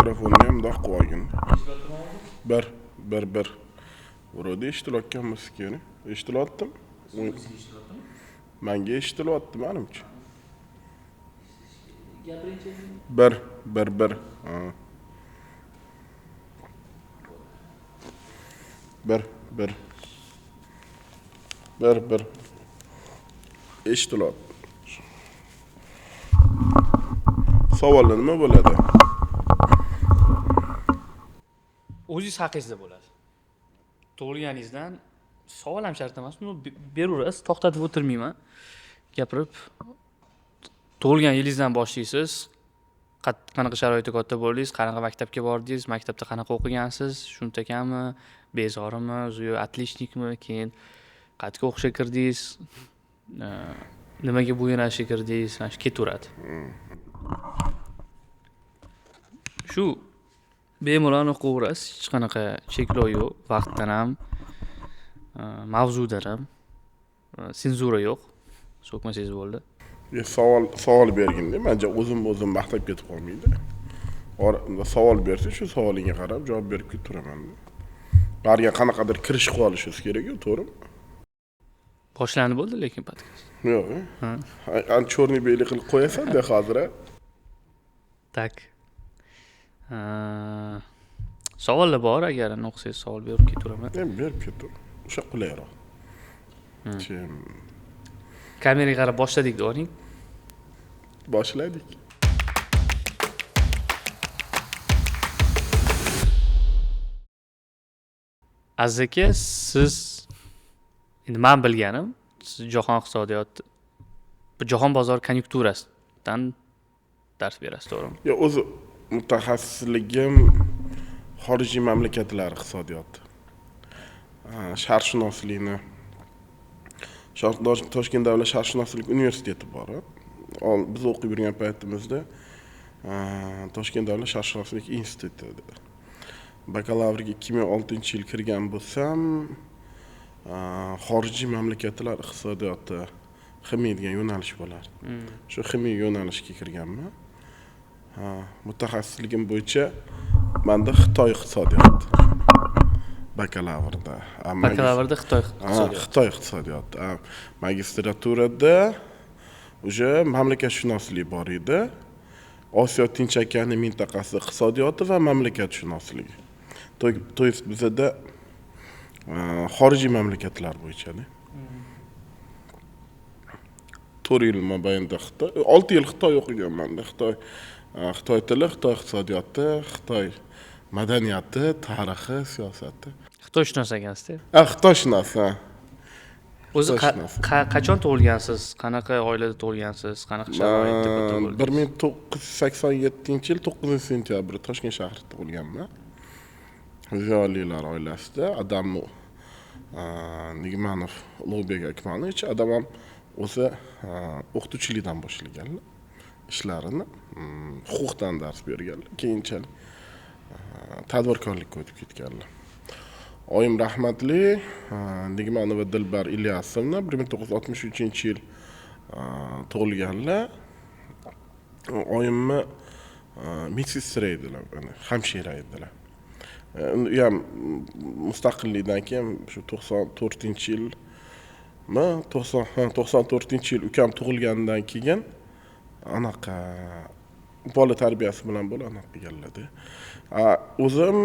Mikrofonni ham mundoq qilib olgin. Bir, bir, bir. Вроде eshitilayotgan bo'lsa kerak. Eshitilyaptimi? Manga eshitilyapti manimcha. Gapiringchi. Bir, bir, bir. Ha. Bir, bir. Bir, bir. Eshitilyapti. Savollar nima bo'ladi? O'zingiz haqingizda bo'ladi. Tug'ilganingizdan savol ham shart emas, uni beraverasiz, to'xtatib o'tirmayman. Gapirib tug'ilgan yilingizdan boshlaysiz. Qanaqa sharoitda katta bo'ldingiz, qanaqa maktabga bordingiz, maktabda qanaqa o'qigansiz, shumtakami, bezorimi, yo отличникmi, keyin qayerga o'qishga kirdingiz, nimaga bu yo'nalishga kirdingiz, mana shu ketaveradi. Shu bemalol o'qiyverasiz, hech qanaqa cheklov yo'q, vaqtdan ham, mavzudan ham, senzura yo'q. So'kmasangiz bo'ldi. Savol bergin-da, manja o'zim maqtab ketib qolmaydi. Savol bersa, shu savolingga qarab javob berib ketaveraman. Bariga qanaqadir kirish qilib olishingiz kerak-ku, to'g'rimi? Boshlandi bo'ldi lekin podkast. Yo'q. Ha. An chorniy beli qilib qo'yasan-da hozir, a? Tak. Savollar bor, agar o'qisangiz savol berib ketaveraman. Endi berib ketaver. O'sha qulayroq. Kameraga qarab boshladik, do'ring. Boshladik. Aziz aka, siz endi men bilganim, siz jahon iqtisodiyoti, bu jahon bozori konyunkturasidan dars berasiz, to'g'rimi? Yo'q, o'zi mutaxassisligim xorijiy mamlakatlar iqtisodiyoti. Sharqshunoslikni Toshkent davlat sharqshunoslik universiteti bor. Biz o'qib yurgan paytimizda Toshkent davlat sharqshunoslik instituti edi. Bakalavrga 2006-yil kirgan bo'lsam, xorijiy mamlakatlar iqtisodiyoti ximiya degan yo'nalish bo'lardi. Shu ximiya yo'nalishiga kirganman. Mutaxassisligim bo'yicha menda Xitoy iqtisodiyoti bakalavrda. Bakalavrda Xitoy iqtisodiyoti. Xitoy iqtisodiyoti. Magistraturada уже mamlakatshunoslik bor edi. Osiyo Tinch okeani mintaqasi iqtisodiyoti va mamlakatshunosligi. To есть bizada xorijiy mamlakatlar bo'yicha-da. 4 yil mobaynida Xitoy, 6 yil Xitoy o'qiganman-da. Xitoy tili, Xitoy iqtisodiyoti, Xitoy madaniyati, tarixi, siyosati. Xitoyshunos ekansizda. Xitoyshunos, ha. O'zi Xitoyshunos. Qachon tug'ilgansiz? Qanaqa oilada tug'ilgansiz? Qanaqa sharoitda katta bo'ldingiz? Bir ming to'qqiz yuz sakson yettinchi yil to'qqizinchi sentyabr Toshkent shahrida tug'ilganman. Ziyolilar oilasida adamni Nigmanov Ulug'bek Akmanovich, adam ham o'zi o'qituvchilikdan boshlaganlar ishlarini, huquqdan dars berganlar, keyinchalik tadbirkorlikka o'tib ketganlar. Oyim rahmatli Nigmanova Dilbar Ilyasovna bir ming to'qqiz yuz oltmish uchinchi yil tug'ilganlar. Oyimni medsestra edilar, hamshira edilar. U ham mustaqillikdan keyin shu to'qson to'rtinchi yilmi, to'qson, ha, to'qson to'rtinchi yil ukam tug'ilganidan keyin anaqa bola tarbiyasi bilan bola anaqa qilganlar-da. O'zim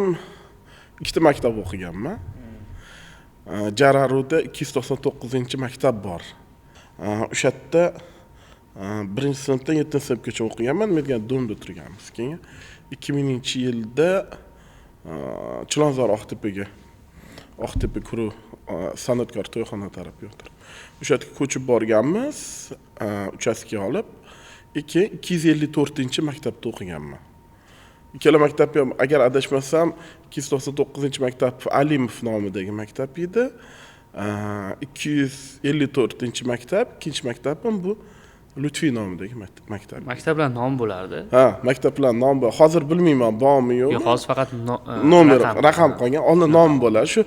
ikkita maktab o'qiganman. Jararuda ikki yuz to'qson to'qqizinchi maktab bor. O'sha yerda birinchi sinfdan yettinchi sinfgacha o'qiganman. Nima degan, domda turganmiz. Keyin ikki minginchi yilda Chilonzor Oqtepaga, Oqtepa kuru san'atkor to'yxona tarafga o'tirib. O'sha yerga ko'chib borganmiz, uchastka olib, keyin ikki yuz ellik to'rtinchi maktabda o'qiganman. Ikkala maktab ham, agar adashmasam, ikki yuz to'qson to'qqizinchi maktab Alimov nomidagi maktab edi. Ikki yuz ellik to'rtinchi maktab, ikkinchi maktabim bu Lutfiy nomidagi maktab. Maktablar nom bo'lardi. Ha, maktablar nom bo'lardi. Hozir bilmayman, bormi yo'qmi? Yo'q, hozir faqat nomer, raqam. raqam qolgan. Oldin nom bo'lardi. Shu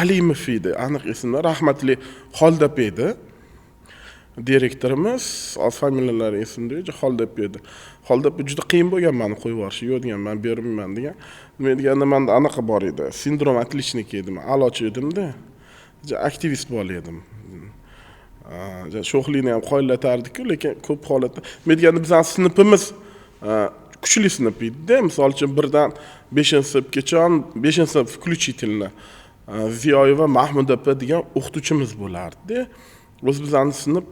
Alimov edi, aniq esimda, rahmatli Xoldap edi. Direktorimiz, hozir familiyalari esimda yo'q, Xolda opa edi. Xolda opa juda qiyin bo'lgan mani qo'yib yuborishi. Yo'q degan, man bermayman degan. Nima deganda, manda anaqa bor edi, синдром отличника edim, a'lochi edimda, aktivist bola edim. Sho'xlikni ham qoyillatardiku, lekin ko'p holatda, nima deganda, bizani sinfimiz kuchli sinf edida. Misol uchun, 1dan 5-sinfgacha, 5-sinf включительно, Ziyoyeva Mahmud opa degan o'qituvchimiz bo'lardida. O'zi bizani sinf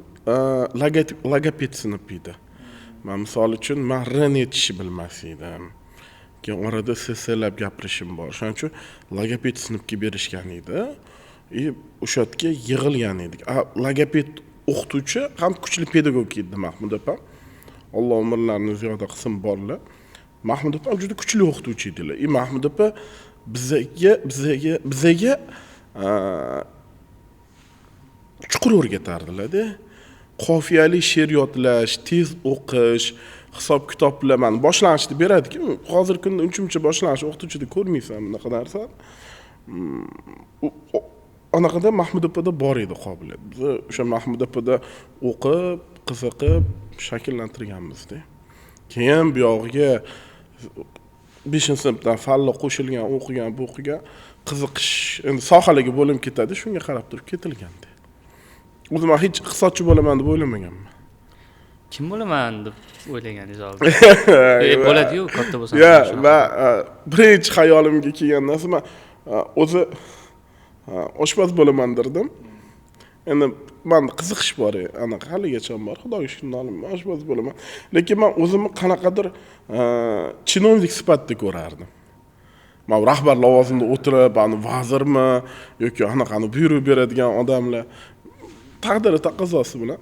logoped sinf edi. Man, misol uchun, man r ni aytishni bilmas edim, keyin orada sslab gapirishim bor. Shuning uchun logoped sinfga berishgan edi и o'sha yerga yig'ilgan edik. A logoped o'qituvchi ham kuchli pedagog edi, Mahmud opam, Alloh umrlarini ziyoda qilsin, borlar. Mahmud opam juda kuchli o'qituvchi edilar. И Mahmud opa bizaga chuqur o'rgatardilarda: qofiyali she'r yodlash, tez o'qish, hisob kitoblar. Mana, boshlang'ichda beradiku, hozirgi kunda uncha muncha boshlang'ich o'qituvchida ko'rmaysan bunaqa narsani. Anaqada Mahmud opada bor edi qobiliyat. Biz o'sha Mahmud opada o'qib, qiziqib shakllantirganmizda. Keyin buyog'iga 5-sinfdan fanlar qo'shilgan, o'qigan, bu o'qigan, qiziqish endi sohalarga bo'linib ketadi, shunga qarab turib ketilganda. O'zi man hech iqtisodchi bo'laman deb o'ylamaganman. Kim bo'laman deb o'ylaganingiz oldin? Bo'ladi-yu, katta bo'lsam. Ya, man birinchi xayolimga kelgan narsa, man o'zi oshpaz bo'laman derdim. Endi manda qiziqish bor, anaqa haligacha bor, Xudoga shukur, man oshpaz bo'laman. Lekin man o'zimni qanaqadir чиновник sifatida ko'rardim. Man rahbar lavozimida o'tirib, ani vazirmi yoki anaqani buyruq beradigan odamlar. Taqdiri taqozosi bilan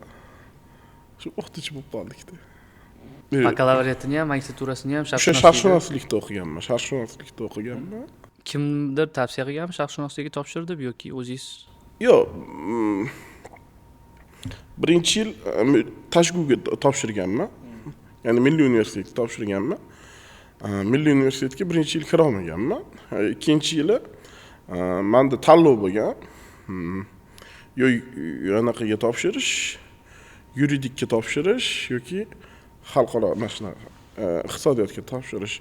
shu o'qituvchi bo'lib qoldikda. Bakalavriatini ham, magistraturasini ham o'sha sharqshunoslikda o'qiganman, sharqshunoslikda o'qiganman. Kimdir tavsiya qilganmi sharqshunoslikka topshir deb yoki o'zingiz? Yo'q, birinchi yil Tashguga topshirganman, ya'ni Milliy universitetga topshirganman. Milliy universitetga birinchi yil kira olmaganman. Ikkinchi yili manda tanlov bo'lgan: yo anaqaga topshirish, yuridikka topshirish yoki xalqaro mana shunaqa iqtisodiyotga topshirish.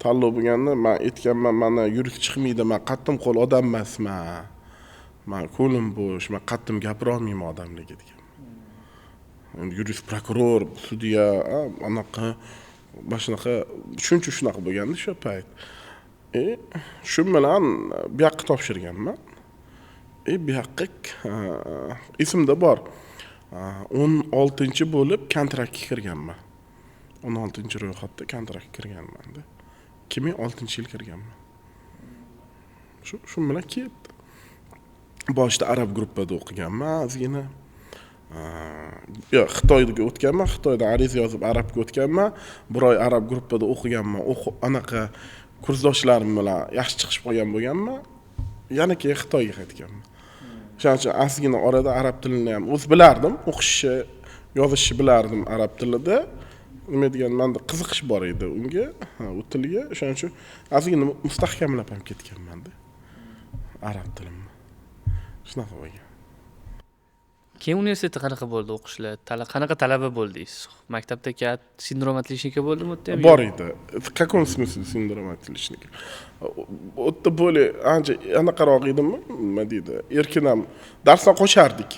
Tanlov bo'lganda man aytganman: "Mana, yurist chiqmaydi, man qattim qo'l odam emasman, man ko'nglim bo'sh, man qattim gapira olmayman odamlarga", deganman. Endi yurist, prokuror, sudya, anaqa, mana shunaqa tushuncha shunaqa bo'lganda o'sha payt. E shu bilan bu yoqqa topshirganman. E bu yoqqa, esimda bor, 16-bo'lib kontraktga kirganman, 16-ro'yxatda kontraktga kirganmanda, 2006-yil kirganman. Shu bilan ketdi. Boshida arab gruppada o'qiganman ozgina. Yo'q, Xitoyga o'tganman, Xitoydan ariza yozib arabga o'tganman. Bir oy arab gruppada o'qiganman, anaqa kursdoshlarim bilan yaxshi chiqishib qolgan bo'lganman. Yana keyin Xitoyga qaytganman. O'shaning uchun ozgina orada arab tilini ham o'zi bilardim, o'qishni, yozishni bilardim arab tilida. Nima degan, manda qiziqish bor edi unga, u tilga. O'shaning uchun ozgina mustahkamlab ham ketganmanda arab tilimni. Shunaqa bo'lgan. Keyin universitetda qanaqa bo'ldi o'qishlar? Qanaqa talaba bo'ldingiz? Maktabda синдром отличника bo'ldimi u yerda ham? Bor edi. В каком смысле синдром отличника? U yerda более ancha anaqaroq edimmi, nima deydi, erkin ham, darsdan qochardik.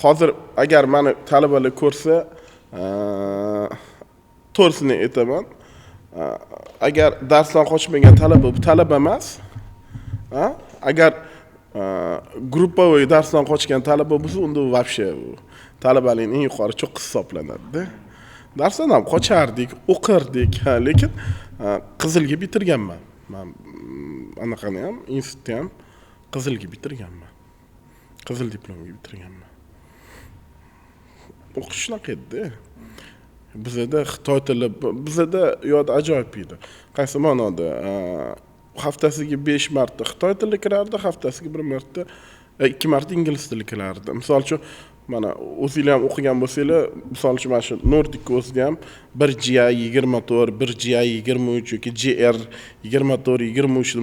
Hozir agar mani talabalar ko'rsa, to'g'risini aytaman, agar darsdan qochmagan talaba bu talaba emas. Agar групповой darsdan qochgan talaba bo'lsa, unda u вообще talabalikni eng yuqori cho'qqisi hisoblanadida. Darsdan ham qochardik, o'qirdik, ha, lekin qizilga bitirganman man. Anaqani ham, institutni ham qizilga bitirganman, qizil diplomga bitirganman. O'qish shunaqa edida. Bizada xitoy tili, bizada yo'q, ajoyib edi. Qaysi ma'noda? Haftasiga 5 marta xitoy tili kirardi, haftasiga bir marta, 2 marta ingliz tili kirardi. Misol uchun. Mana o'zinglar ham o'qigan bo'lsanglar, misol uchun mana shu Nordic o'zida ham 1 GI 24, 1 GI 23 yoki GR 24, 23 deb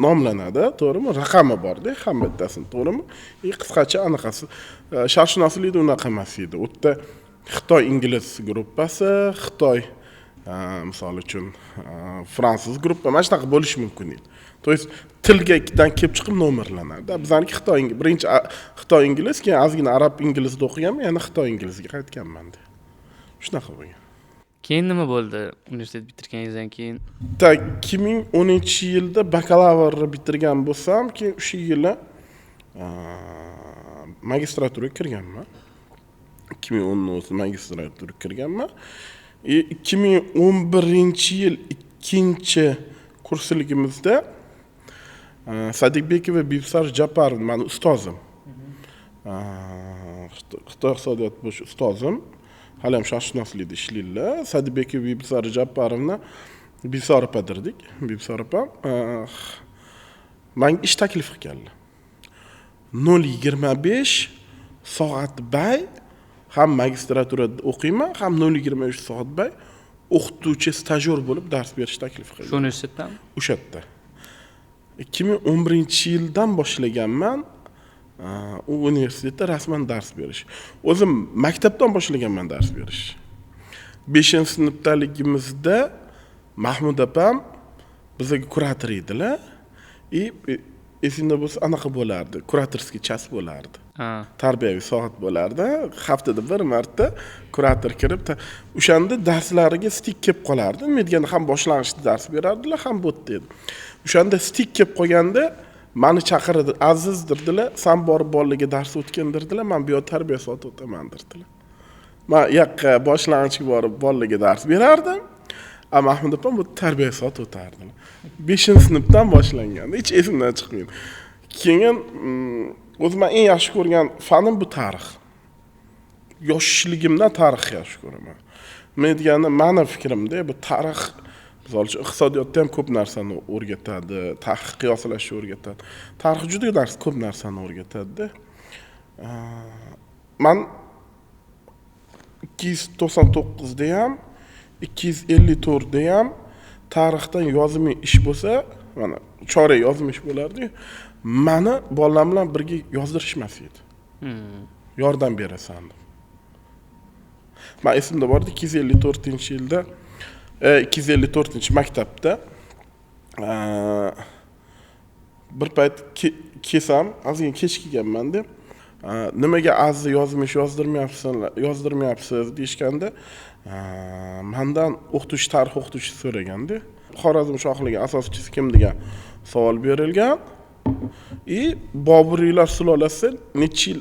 nomlanadi, to'g'rimi? Raqami borda hamma bittasini, to'g'rimi? И qisqacha anaqasi. Sharqshunoslikda unaqa emas edi. U yerda Xitoy ingliz gruppasi, Xitoy, misol uchun, fransuz gruppa, mana shunaqa bo'lishi mumkin edi. То есть tilga kelib chiqib nomerlanadi. Bizaniki Xitoy birinchi Xitoy ingliz, keyin ozgina arab inglizda o'qiganman, yana Xitoy inglizga qaytganman. Shunaqa bo'lgan. Keyin nima bo'ldi universitet bitirganingizdan keyin? Так, 2010-yilda bakalavrni bitirgan bo'lsam, keyin o'sha yili magistraturaga kirganman. 2010 o'zi magistraturaga kirganman. И 2011-yil ikkinchi kursligimizda Sadikbekova Bibisar Japarov mani ustozim. Xitoy iqtisodiyoti bo'yicha ustozim. Hali ham sharqshunoslikda ishlaydilar. Sadikbekova Bibisar Japarovna, Bibisar opa derdik. Bibisar opa manga ish taklif qilganlar. 0,25 soatbay ham magistraturada o'qiyman, ham 0,25 soatbay o'qituvchi stajyor bo'lib dars berish taklif qilgan. Shu universitetdami? O'sha yerda. 2011-yildan boshlaganman u universitetda rasman dars berish. O'zim maktabdan boshlaganman dars berish. 5-sinfdaligimizda Mahmud opam bizga kurator edilar. И esingda bo'lsa, anaqa bo'lardi, кураторский час bo'lardi. Tarbiyaviy soat bo'lardi. Haftada bir marta kurator kirib, o'shanda darslariga стык kelib qolardi. Nima deganda, ham boshlang'ichda dars berardilar, ham bu yerda edi. O'shanda стык kelib qolganda mani chaqirdi, "Aziz", dedilar, "san borib bolalarga dars o'tgin", dedilar, "man bu yoqda tarbiya soati o'taman", dedilar. Man u yoqqa boshlang'ichga borib bolalarga dars berardim, a Mahmud opam bu tarbiya soati o'tardilar. 5-sinfdan boshlangan, hech esimdan chiqmaydi. Keyin o'zim eng yaxshi ko'rgan fanim bu tarix. Yoshligimdan tarix yaxshi ko'raman. Nima deganda, mani fikrimda bu tarix, misol uchun, iqtisodiyotda ham ko'p narsani o'rgatadi, tarix qiyoslashni o'rgatadi. Tarix juda ko'p narsani o'rgatadida. Man 299da ham, 254da ham tarixdan yozma ish bo'lsa, mana chorak yozma ish bo'lardi-yu, mani bolalar bilan birga yozdirishmas edi. Yordam berasan deb. Man esimda bor edi, 254-yilda, 254-maktabda bir payt kelsam, ozgina kech kelganman deb, nimaga Azizni yozma ish yozdirmayapsiz deyishganda, mandan o'qituvchi, tarix o'qituvchisi so'raganda, Xorazm shohligi asoschisi kim degan savol berilgan. И Boburiylar sulolasi necha yil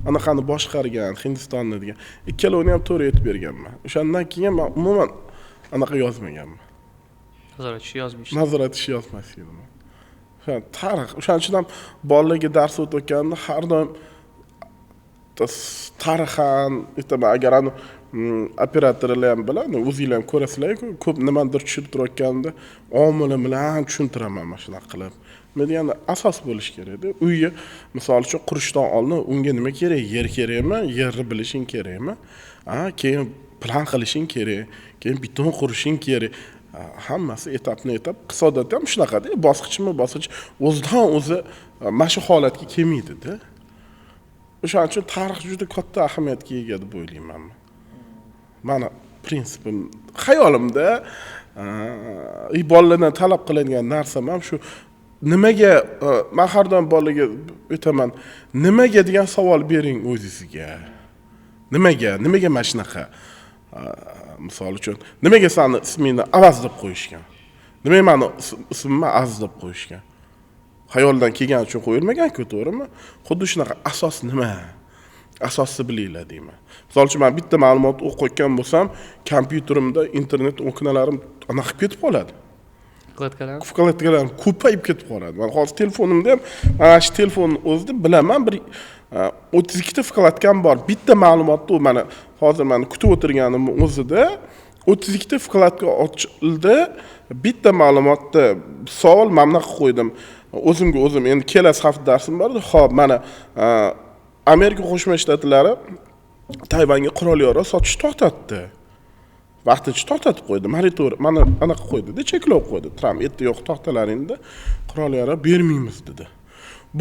anaqani boshqargan Hindistonni degan. Ikkalovini ham to'g'ri aytib berganman. O'shandan keyin man umuman anaqa yozmaganman. Nazorat ishi yozmish. Nazorat ishi yozmas edim. O'sha tarix, o'shaning uchun ham bolalarga dars o'tayotganda har doim tarixan aytaman, agar ani operatorlar ham biladi, o'zinglar ham ko'rasizlar, ko'p nimanidir tushuntirayotganda omili bilan tushuntiraman mana shunaqa qilib. Nima deganda, asos bo'lishi kerakda. Uyga, misol uchun, qurishdan oldin unga nima kerak? Yer kerakmi? Yerni bilishing kerakmi? A, keyin plan qilishing kerak, keyin beton qurishing kerak. Hammasi etapni etap. Iqtisodiyotda ham shunaqada, bosqichma bosqich o'zidan o'zi mana shu holatga kelmaydida. O'shaning uchun tarix juda katta ahamiyatga ega deb o'ylayman. Mani prinsipim, xayolimda, bolalardan talab qilingan narsam ham shu. Nimaga, man har doim bolalarga aytaman, nimaga degan savol bering o'zingizga. Nimaga? Nimaga mana shunaqa? Misol uchun, nimaga sani ismingni Avaz deb qo'yishgan? Nimaga mani ismimni Aziz deb qo'yishgan? Xayoldan kelgani uchun qo'yilmagan-ku, to'g'rimi? Xuddi shunaqa asos nima? Asosni bilinglar deyman. Misol uchun, men bitta ma'lumot o'qiyotgan bo'lsam, kompyuterimda internet окна larim anaqa qilib ketib qoladi. Вкладка lar? Вкладка larim ko'payib ketib qoladi. Man hozir telefonimda ham, mana shu telefonni o'zida bilaman, bir 32 ta вкладка m bor. Bitta ma'lumotni u mana hozir mani kutib o'tirganimni o'zida 32 ta вкладка ochildi. Bitta ma'lumotni savol mana bunaqa qo'ydim. O'zimga o'zim endi kelasi hafta darsim bor edi. Xo'p, mana Amerika Qo'shma Shtatlari Tayvanga qurol yarog' sotishni to'xtatdi. Vaqtincha to'xtatib qo'ydi. Moratoriy mana anaqa qo'ydi-da, cheklov qo'ydi. Tramp aytdi, yo'q, to'xtalaringda qurol yarog' bermaymiz dedi.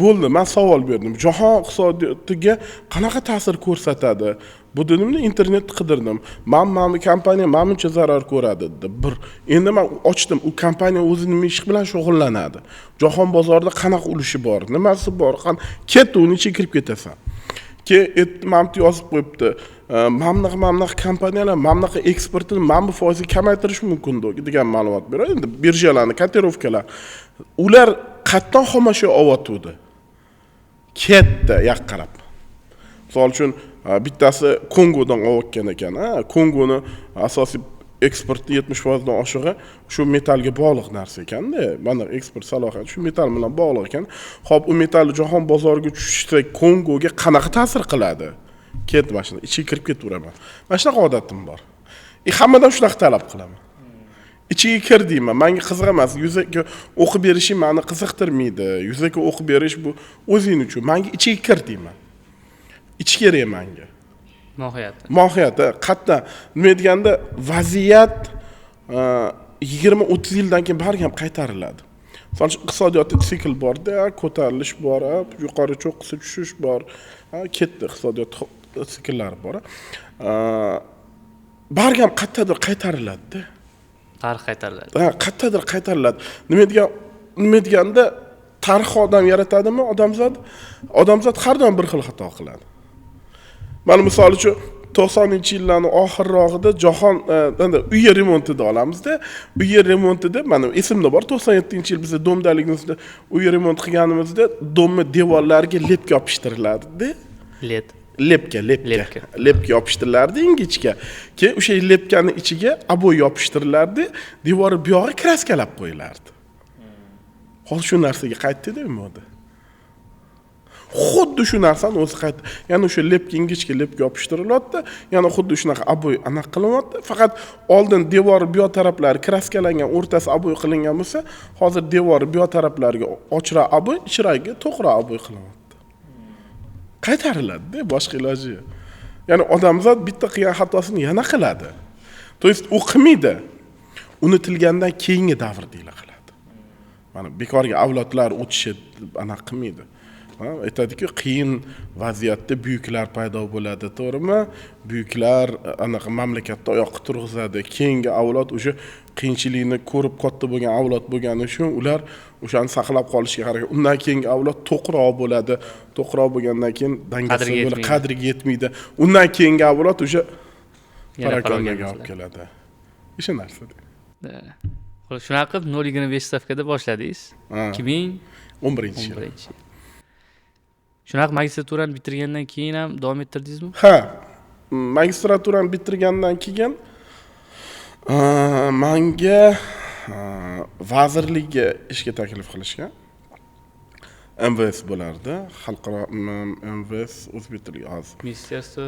Bo'ldi, men savol berdim. Jahon iqtisodiyotiga qanaqa ta'sir ko'rsatadi? Bu dedimda internetni qidirdim. Mana bu kompaniya mana buncha zarar ko'radi dedi. Bir. Endi men ochdim, u kompaniya o'zi nima ish bilan shug'ullanadi? Jahon bozorida qanaqa ulushi bor? Nimasi bor? Ketdi, uni ichiga kirib ketasan. Keyin mana bu yozib qo'yibdi. Mana bunaqa mana bunaqa kompaniyalar mana bunaqa eksportini mana bu foizga kamaytirish mumkin degan ma'lumot beradi. Endi birjalarni, kotirovkalar. Ular qayerdan xomashyo olyotgandi? Ketdi yoqqa qarab. Misol uchun bittasi Kongodan olayotgan ekan, Kongoni asosiy eksportni 70% dan oshig'i shu metallga bog'liq narsa ekanda. Mana eksport salohiyati shu metall bilan bog'liq ekan. Xo'p, u metall jahon bozoriga tushsa Kongoga qanaqa ta'sir qiladi? Ketdi mana shunda ichiga kirib ketaveraman. Mana shunaqa odatim bor. Hammadan shunaqa talab qilaman. Ichiga kir deyman, menga qiziq emas, yuzaki o'qib berishing meni qiziqtirmaydi. Yuzaki o'qib berish bu o'zing uchun. Menga ichiga kir deyman. Ichi kerak menga. Mohiyati. Mohiyati qayerda? Nima deganda vaziyat 20-30 yildan keyin baribir ham qaytariladi. Misol uchun iqtisodiyotda sikl borda, ko'tarilish bor, yuqori cho'qqisi tushish bor, ketdi iqtisodiyot sikllari bor. Baribir ham qayerdadir qaytariladi-da. Tarix qaytariladi. Ha, qayerdadir qaytariladi. Nima deganda tarix odam yaratadimi? Odamzod, odamzod har doim bir xil xato qiladi. Mana misol uchun 90-yillarning oxirrog'ida jahon endi uy remontida olamizda, uy remontida mana esimda bor, 97-yil biz domdaligimizda uy remont qilganimizda domni devorlariga lepka yopishtirilardi. Let. Lepka, lepka. Lepka yopishtirilardi ingichka. Keyin o'sha lepkani ichiga oboy yopishtirilardi, devori buyog'i kraskalab qo'yilardi. Hozir shu narsaga qaytdi-da moda. Xuddi shu narsani o'zi qaytdi. Ya'ni o'sha lepka ingichka lepka yopishtirilyapti, yana xuddi shunaqa oboy anaqa qilinyapti. Faqat oldin devori bu yoq taraflari kraskalangan, o'rtasi oboy qilingan bo'lsa, hozir devori bu yoq taraflariga ochroq oboy, ichragiga to'qroq oboy qilinyapti. Qaytariladi-da, boshqa iloji yo'q. Ya'ni odamzod bitta qilgan xatosini yana qiladi. To есть u qilmaydi. Unutilgandan keyingi davrda qiladi. Mana bekorga avlodlar o'tishi anaqa qilmaydi. Aytadiki, qiyin vaziyatda buyuklar paydo bo'ladi, to'g'rimi? Buyuklar anaqa mamlakatda oyoqqa turg'izadi. Keyingi avlod o'sha qiyinchilikni ko'rib katta bo'lgan avlod bo'lgani uchun ular o'shani saqlab qolishga harakat. Undan keyingi avlod to'qroq bo'ladi. To'qroq bo'lgandan keyin dangasa bo'lib qadriga yetmaydi. Undan keyingi avlod o'sha parakondaga olib keladi. O'sha narsa. Shunaqa qilib 0.25 stavkada boshladingiz. 2011-yil. Shunaqa magistraturani bitirgandan keyin ham davom ettirdingizmi? Ha, magistraturani bitirgandan keyin manga vazirlikka ishga taklif qilishgan. МВС bo'lardi, xalqaro МВС o'zbek tiliga hozir. Министерство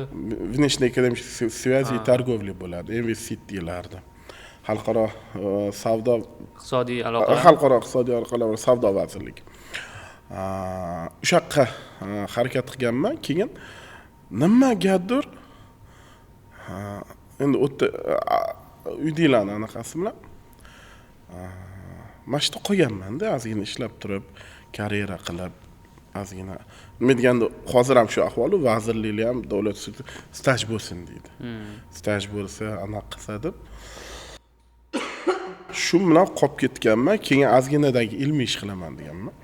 внешнеэкономических связей и торговли bo'lardi, МВС deyilardi. Xalqaro savdo iqtisodiy aloqalar, xalqaro iqtisodiy aloqalar va savdo vazirligi. O'sha yoqqa harakat qilganman, keyin nimagadir endi u yerda uydagilarni anaqasi bilan mana shu yerda qolganman-da, ozgina ishlab turib, karyera qilib, ozgina nima deganda hozir ham shu ahvol, vazirliklar ham davlat staj bo'lsin deydi. Staj bo'lsa, anaqa qilsa deb shu bilan qolib ketganman. Keyin ozginadagi ilmiy ish qilaman deganman.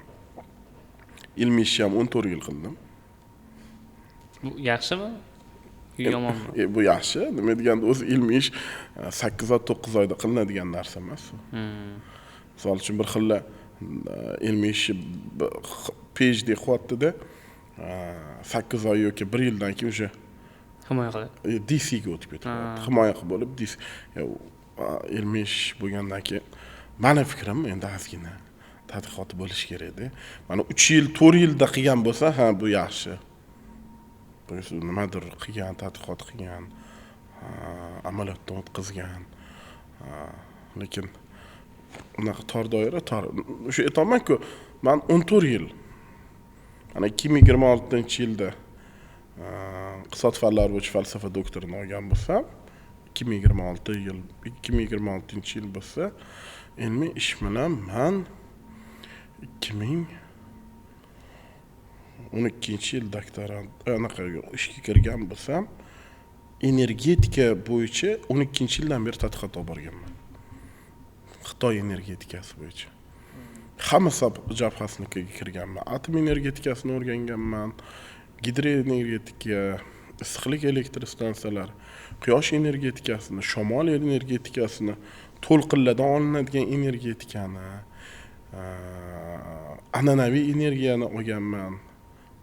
Ilmiy ishni ham 14 yil qildim. Bu yaxshimi? Yomonmi? Bu yaxshi. Nima deganda o'zi ilmiy ish 8 oy, 9 oyda qilinadigan narsa emas. Misol uchun bir xil ilmiy ish PhD qilyapti-da, 8 oy yoki 1 yildan keyin o'sha himoya qiladi. DC ga o'tib ketadi. Himoya qilib bo'lib DC ilmiy ish bo'lgandan keyin meni fikrim endi ozgina tadqiqoti bo'lishi kerak-da. Mana 3 yil, 4 yilda qilgan bo'lsa, ha, bu yaxshi. Nimadir qilgan, tadqiqot qilgan, amaliyotdan o'tkazgan. Lekin unaqa tor doira, tor. O'sha aytamanku, men 14 yil. Mana 2026-yilda Iqtisod fanlari bo'yicha falsafa doktorini olgan bo'lsam, 2026 yil, 2026-yil bo'lsa, ilmiy ish bilan man 2012-yil doktorant anaqa ishga kirgan bo'lsam, energetika bo'yicha 12-yildan beri tadqiqot olib borganman. Xitoy energetikasi bo'yicha. Hamma jabhasinikiga kirganman. Atom energetikasini o'rganganman, gidroenergetika, issiqlik elektr stansiyalari, quyosh energetikasini, shamol energetikasini, to'lqinlardan olinadigan energetikani, an'anaviy energiyani olganman,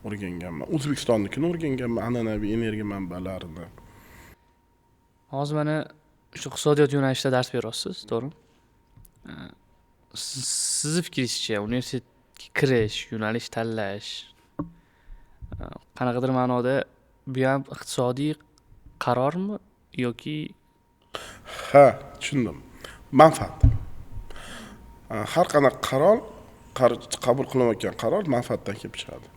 o'rganganman. O'zbekistonnikini o'rganganman, an'anaviy energiya manbalarini. Hozir mana shu iqtisodiyot yo'nalishida dars beryapsiz, to'g'rimi? Sizni fikringizcha universitetga kirish, yo'nalish tanlash qanaqadir ma'noda bu ham iqtisodiy qarormi yoki? Ha, tushundim. Manfaat. Har qanaqa qaror, qabul qilinayotgan qaror manfaatdan kelib chiqadi.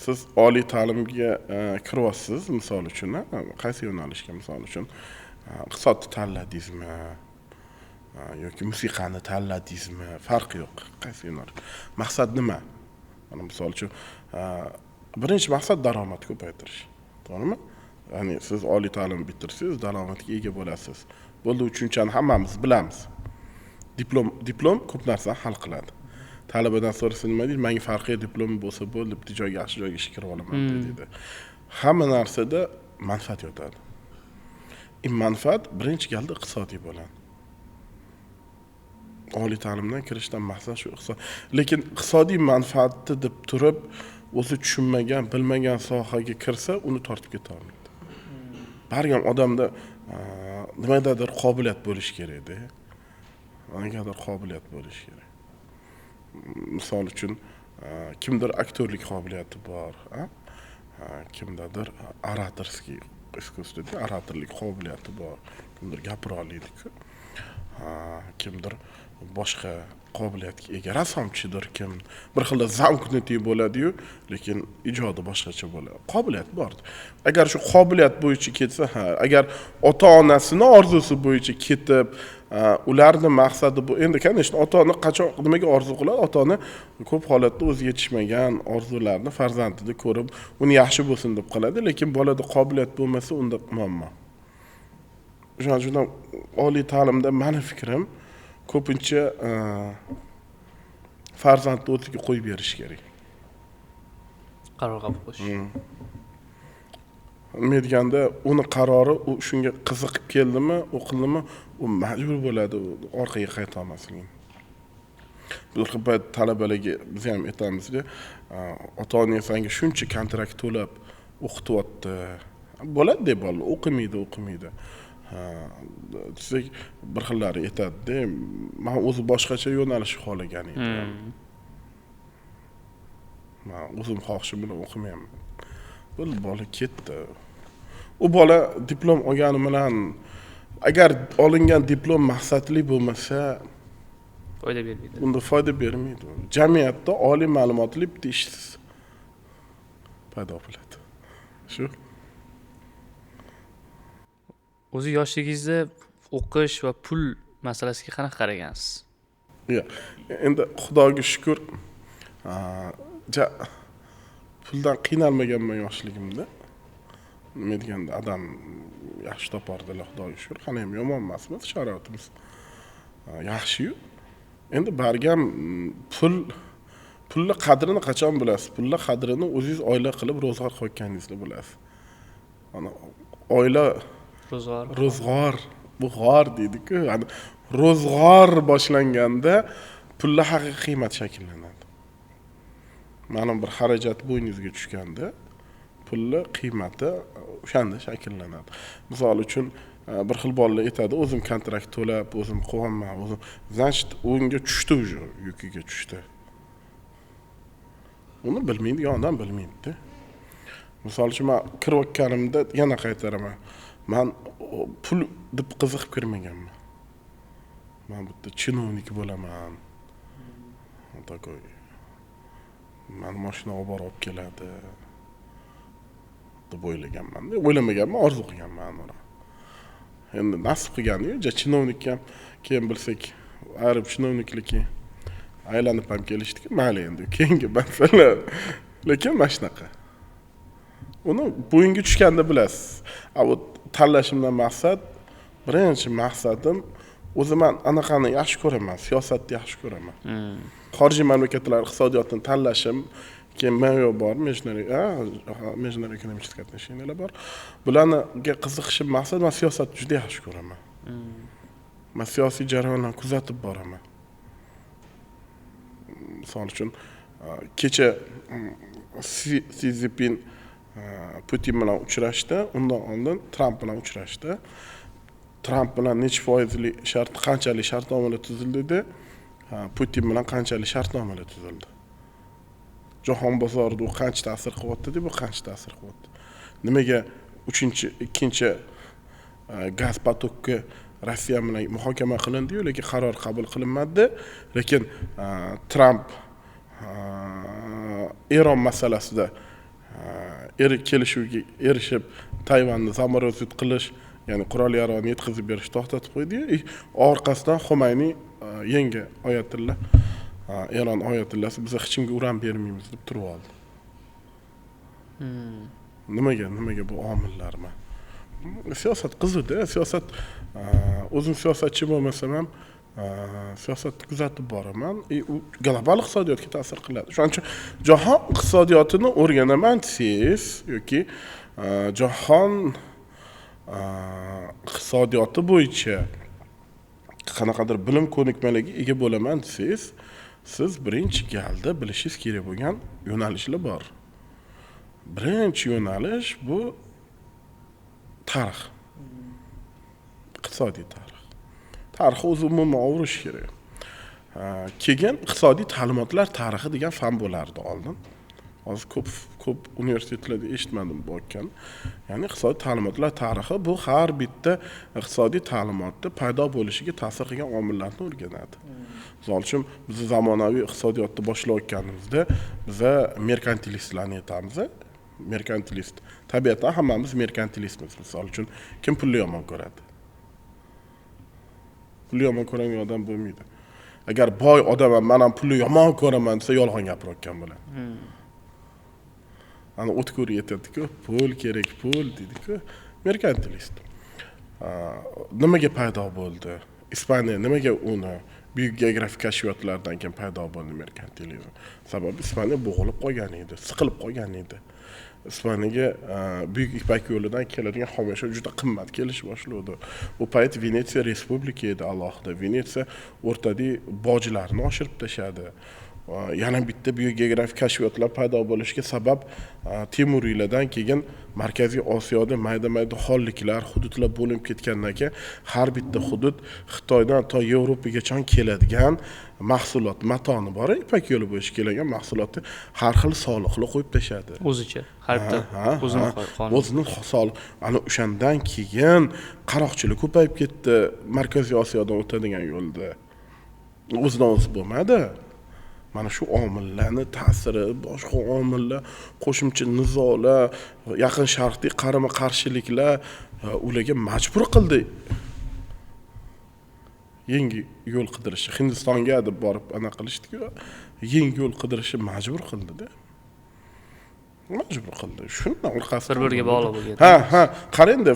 Siz oliy ta'limga kiryapsiz, misol uchun, qaysi yo'nalishga, misol uchun, iqtisodni tanladingizmi yoki musiqani tanladingizmi, farqi yo'q, qaysi yo'nalish. Maqsad nima? Mana misol uchun, birinchi maqsad daromad ko'paytirish. To'g'rimi? Ya'ni siz oliy ta'lim bitirsangiz, daromadga ega bo'lasiz. Bo'ldi, uchinchani hammamiz bilamiz. Diplom ko'p narsani hal qiladi. Talabadan so'rasa nima deydi? Menga farqi yo'q, diplom bo'lsa bo'ldi, bitta joyga, yaxshi joyga ishga kirib olaman deydi. Hamma narsada manfaat yotadi. Manfaat birinchi galda iqtisodiy bo'ladi. Oliy ta'limdan kirishdan maqsad shu iqtisod. Lekin iqtisodiy manfaatni deb turib, o'zi tushunmagan, bilmagan sohaga kirsa, uni tortib keta olmaydi. Baribir odamda nimadadir qobiliyat bo'lishi kerak-da. Nimagadir qobiliyat bo'lishi kerak. Misol uchun, kimdir aktyorlik qobiliyati bor, kimdadir oratorskiy искусство, oratorlik qobiliyati bor, kimdir gapira oladi-ku, kimdir boshqa qobiliyatga ega, rassomchidir, kim bir xilda замкнутый bo'ladi-yu, lekin ijodi boshqacha bo'ladi. Qobiliyat bor. Agar shu qobiliyat bo'yicha ketsa, ha, agar ota-onasini orzusi bo'yicha ketib, ularni maqsadi bu. Endi, конечно, ota-ona qachon nimaga orzu qiladi? Ota-ona ko'p holatda o'zi yetishmagan orzularni farzandida ko'rib, uni yaxshi bo'lsin deb qiladi, lekin bolada qobiliyat bo'lmasa, unda muammo. Shuning uchun oliy ta'limda meni fikrim ko'pincha farzandni o'ziga qo'yib berish kerak. Qaror qabul qilish. Nima deganda, uni qarori, u shunga qiziqib keldimi, o'qildimi, u majbur bo'ladi orqaga qayta olmasligini. Bir xil payt talabalarga biz ham aytamizda, ota-onang senga shuncha kontrakt to'lab o'qityapti. Bo'ladi deb bolalar o'qimaydi. Desak, bir xillari aytadi-da, men o'zi boshqacha yo'nalish xohlagan edim. Men o'zim xohishim bilan o'qimayman. Bo'ldi, bola ketdi. U bola diplom olgani bilan, agar olingan diplom maqsadli bo'lmasa, foyda bermaydi. Unda foyda bermaydi. Jamiyatda oliy ma'lumotli bitta ishsiz paydo bo'ladi. Shu. O'zi yoshligingizda o'qish va pul masalasiga qanaqa qaragansiz? Yo'q. Endi Xudoga shukr, puldan qiynalmaganman yoshligimda. Nima deganda, adam yaxshi topardilar, Xudoga shukr. Hali ham yomon emasmiz, sharoitimiz yaxshi-yu. Endi bargam pulni qadrini qachon bilasiz? Pulni qadrini o'zingiz oila qilib ro'zg'or qilayotganingizda bilasiz. Ana oila ro'zg'or, bu g'or deydi-ku. Ya'ni ro'zg'or boshlanganda pulni haqiqiy qiymati shakllanadi. Ma'lum bir xarajat bo'yningizga tushganda pulni qiymati o'shanda shakllanadi. Misol uchun, bir xil bolalar aytadi, o'zim kontrakt to'lab, o'zim qilyapman, o'zim, значит, unga tushdi уже, yukiga tushdi. Uni bilmaydigan odam bilmaydi-da. Misol uchun, men kirayotganimda yana qaytaraman. Men pul deb qiziqib kirmaganman. Men bitta chinovnik bo'laman. Такой. Mani mashina olib borib olib keladi. Deb o'ylaganman, o'ylamaganman, orzu qilganman. Endi nasib qilgani yo'q. Chinovnikka ham keyin bilsak, ayrim chinovniklar keyin aylanib ham kelishdiku. Mayli, endi keyingi masala, lekin mana shunaqa, uni bo'yinga tushganda bilasiz. A вот tanlashimdan maqsad, birinchi maqsadim o'zi man anaqani yaxshi ko'raman, siyosatni yaxshi ko'raman. Xorijiy mamlakatlar iqtisodiyotini tanlashim, keyin МЭО bor, международный экономический отношения lar bor, bularga qiziqishim maqsad, man siyosatni juda yaxshi ko'raman. Man siyosiy jarayonlarni kuzatib boraman. Misol uchun, kecha Si Szinpin Putin bilan uchrashdi, undan oldin Tramp bilan uchrashdi. Tramp bilan nechi foizli shart, qanchalik shartnomalar tuzildi dedi, Putin bilan qanchalik shartnomalar tuzildi, jahon bozorida u qancha ta'sir qilyapti deb, bu qancha ta'sir qilyapti, nimaga uchinchi, ikkinchi gaz поток ka Rossiya bilan muhokama qilindiyu, lekin qaror qabul qilinmadi. Lekin Tramp Eron masalasida kelishuvga erishib, Tayvanni заморозить qilish, ya'ni qurol yarog'ni yetkazib berishni to'xtatib qo'ydiyu, orqasidan Xumayniy, yangi oyatilla, Eron oyatillasi, biz hech kimga uran bermaymiz deb turib oldi. Nimaga bu omillar? Siyosat qiziqda, siyosat. O'zim siyosatchi bo'lmasam ham, siyosatni kuzatib boraman и u global iqtisodiyotga ta'sir qiladi. Shuning uchun jahon iqtisodiyotini o'rganaman desangiz yoki jahon iqtisodiyoti bo'yicha qanaqadir bilim ko'nikmalarga ega bo'laman desangiz, siz birinchi galda bilishingiz kerak bo'lgan yo'nalishlar bor. Birinchi yo'nalish bu tarix, iqtisodiy tarix. Tarix o'zi umuman og'rish kerak. Keyin iqtisodiy ta'limotlar tarixi degan fan bo'lardi oldin. Hozir ko'p ko'p universitetlarda eshitmadim bu ekan. Ya'ni iqtisodiy ta'limotlar tarixi bu har bitta iqtisodiy ta'limotni paydo bo'lishiga ta'sir qilgan omillarni o'rganadi. Misol uchun, biz zamonaviy iqtisodiyotni boshlayotganimizda biza merkantilistlarni aytamiz. Merkantilist, tabiatan hammamiz merkantilistmiz. Misol uchun, kim pulni yomon ko'radi? Pulni yomon ko'radigan odam bo'lmaydi. Agar boy odam ham "Man ham pulni yomon ko'raman" desa, yolg'on gapirayotgan bo'ladi. Ana o'tkir aytadiku, "Pul kerak, pul" deydiku. Merkantilist nimaga paydo bo'ldi? Ispaniya nimaga uni buyuk geografik kashfiyotlardan keyin paydo bo'ldi merkantilizm? Sababi Ispaniya bo'g'ilib qolgan edi, siqilib qolgan edi. Ispaniyaga Buyuk Ipak yo'lidan keladigan xomashyo juda qimmat kelishni boshladi. U payt Venetsiya respublika edi alohida. Venetsiya o'rtadagi bojlarni oshirib tashladi. Yana bitta buyuk geografik kashfiyotlar paydo bo'lishiga sabab, Temuriylardan keyin Markaziy Osiyoda mayda mayda xonliklar, hududlar bo'linib ketgandan keyin har bitta hudud Xitoydan to Yevropagacha keladigan mahsulot, matoni bor, Ipak yo'li bo'yicha kelgan mahsulotni har xil soliqlar qo'yib tashladi. O'zicha har bitta o'zini qonun. O'zini soliq. Ana o'shandan keyin qaroqchilik ko'payib ketdi Markaziy Osiyodan o'tadigan yo'lda. O'zidan o'zi bo'lmadi. Mana shu omillarni ta'siri, boshqa omillar, qo'shimcha nizolar, Yaqin Sharqdagi qarama qarshiliklar ularga majbur qildi yangi yo'l qidirishi. Hindistonga deb borib anaqa qilishdiku, yangi yo'l qidirishi majbur qildida, majbur qildi. Shundan orqasidan Bir biriga bog'liq bo'lgan. Ha, qarangda,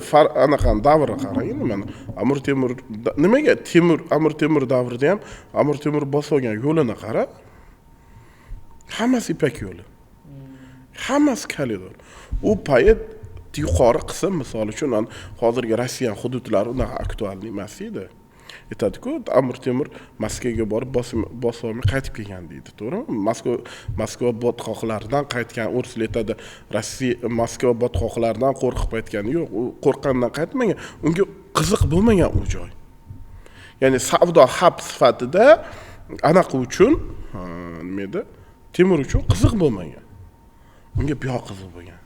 anaqa davrni qarang endi. Mana Amir Temur nimaga, Temur, Amir Temur davrida ham Amir Temur bosib olgan yo'lini qara, hammasi Ipak yo'li, hammasi koridor. U payt yuqori qism, misol uchun, hozirgi Rossiya hududlari unaqa актуальный emas edi. Aytadiku, Amir Temur Moskvaga borib bosib olmay qaytib kelgan deydi, to'g'rimi? Moskva botqoqlaridan qaytgan. O'rislar aytadi, Rossiya Moskva botqoqlaridan qo'rqib qaytgan. Yo'q, u qo'rqqanidan qaytmagan, unga qiziq bo'lmagan u joy. Ya'ni savdo хаб sifatida anaqa uchun, nima edi, Temur uchun qiziq bo'lmagan. Unga buyoq qiziq bo'lgan.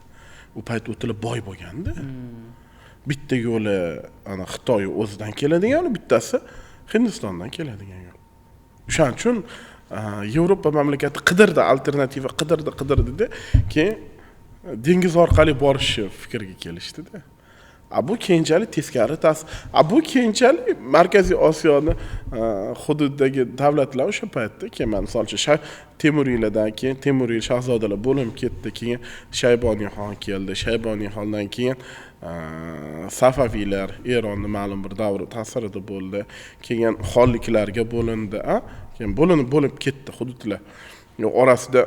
U payt o'tilib boy bo'lganda. Bitta yo'li ana Xitoy o'zidan keladigan, bittasi Hindistondan keladigan yo'l. O'shaning uchun Yevropa mamlakati qidirdi, alternativa qidirdi, qidirdida keyin Dengiz orqali borishi fikriga kelishdida. Bu keyinchalik teskari ta'sir. Bu keyinchalik Markaziy Osiyoni hududidagi davlatlar o'sha paytda keyin, misol uchun, Temuriylardan keyin Temuriy shahzodalar bo'linib ketdi, keyin Shayboniyxon keldi, Shayboniyxondan keyin Safaviylar Eronni ma'lum bir davri ta'sirida bo'ldi, keyin xonliklarga bo'lindi, keyin bo'linib ketdi hududlar. Orasida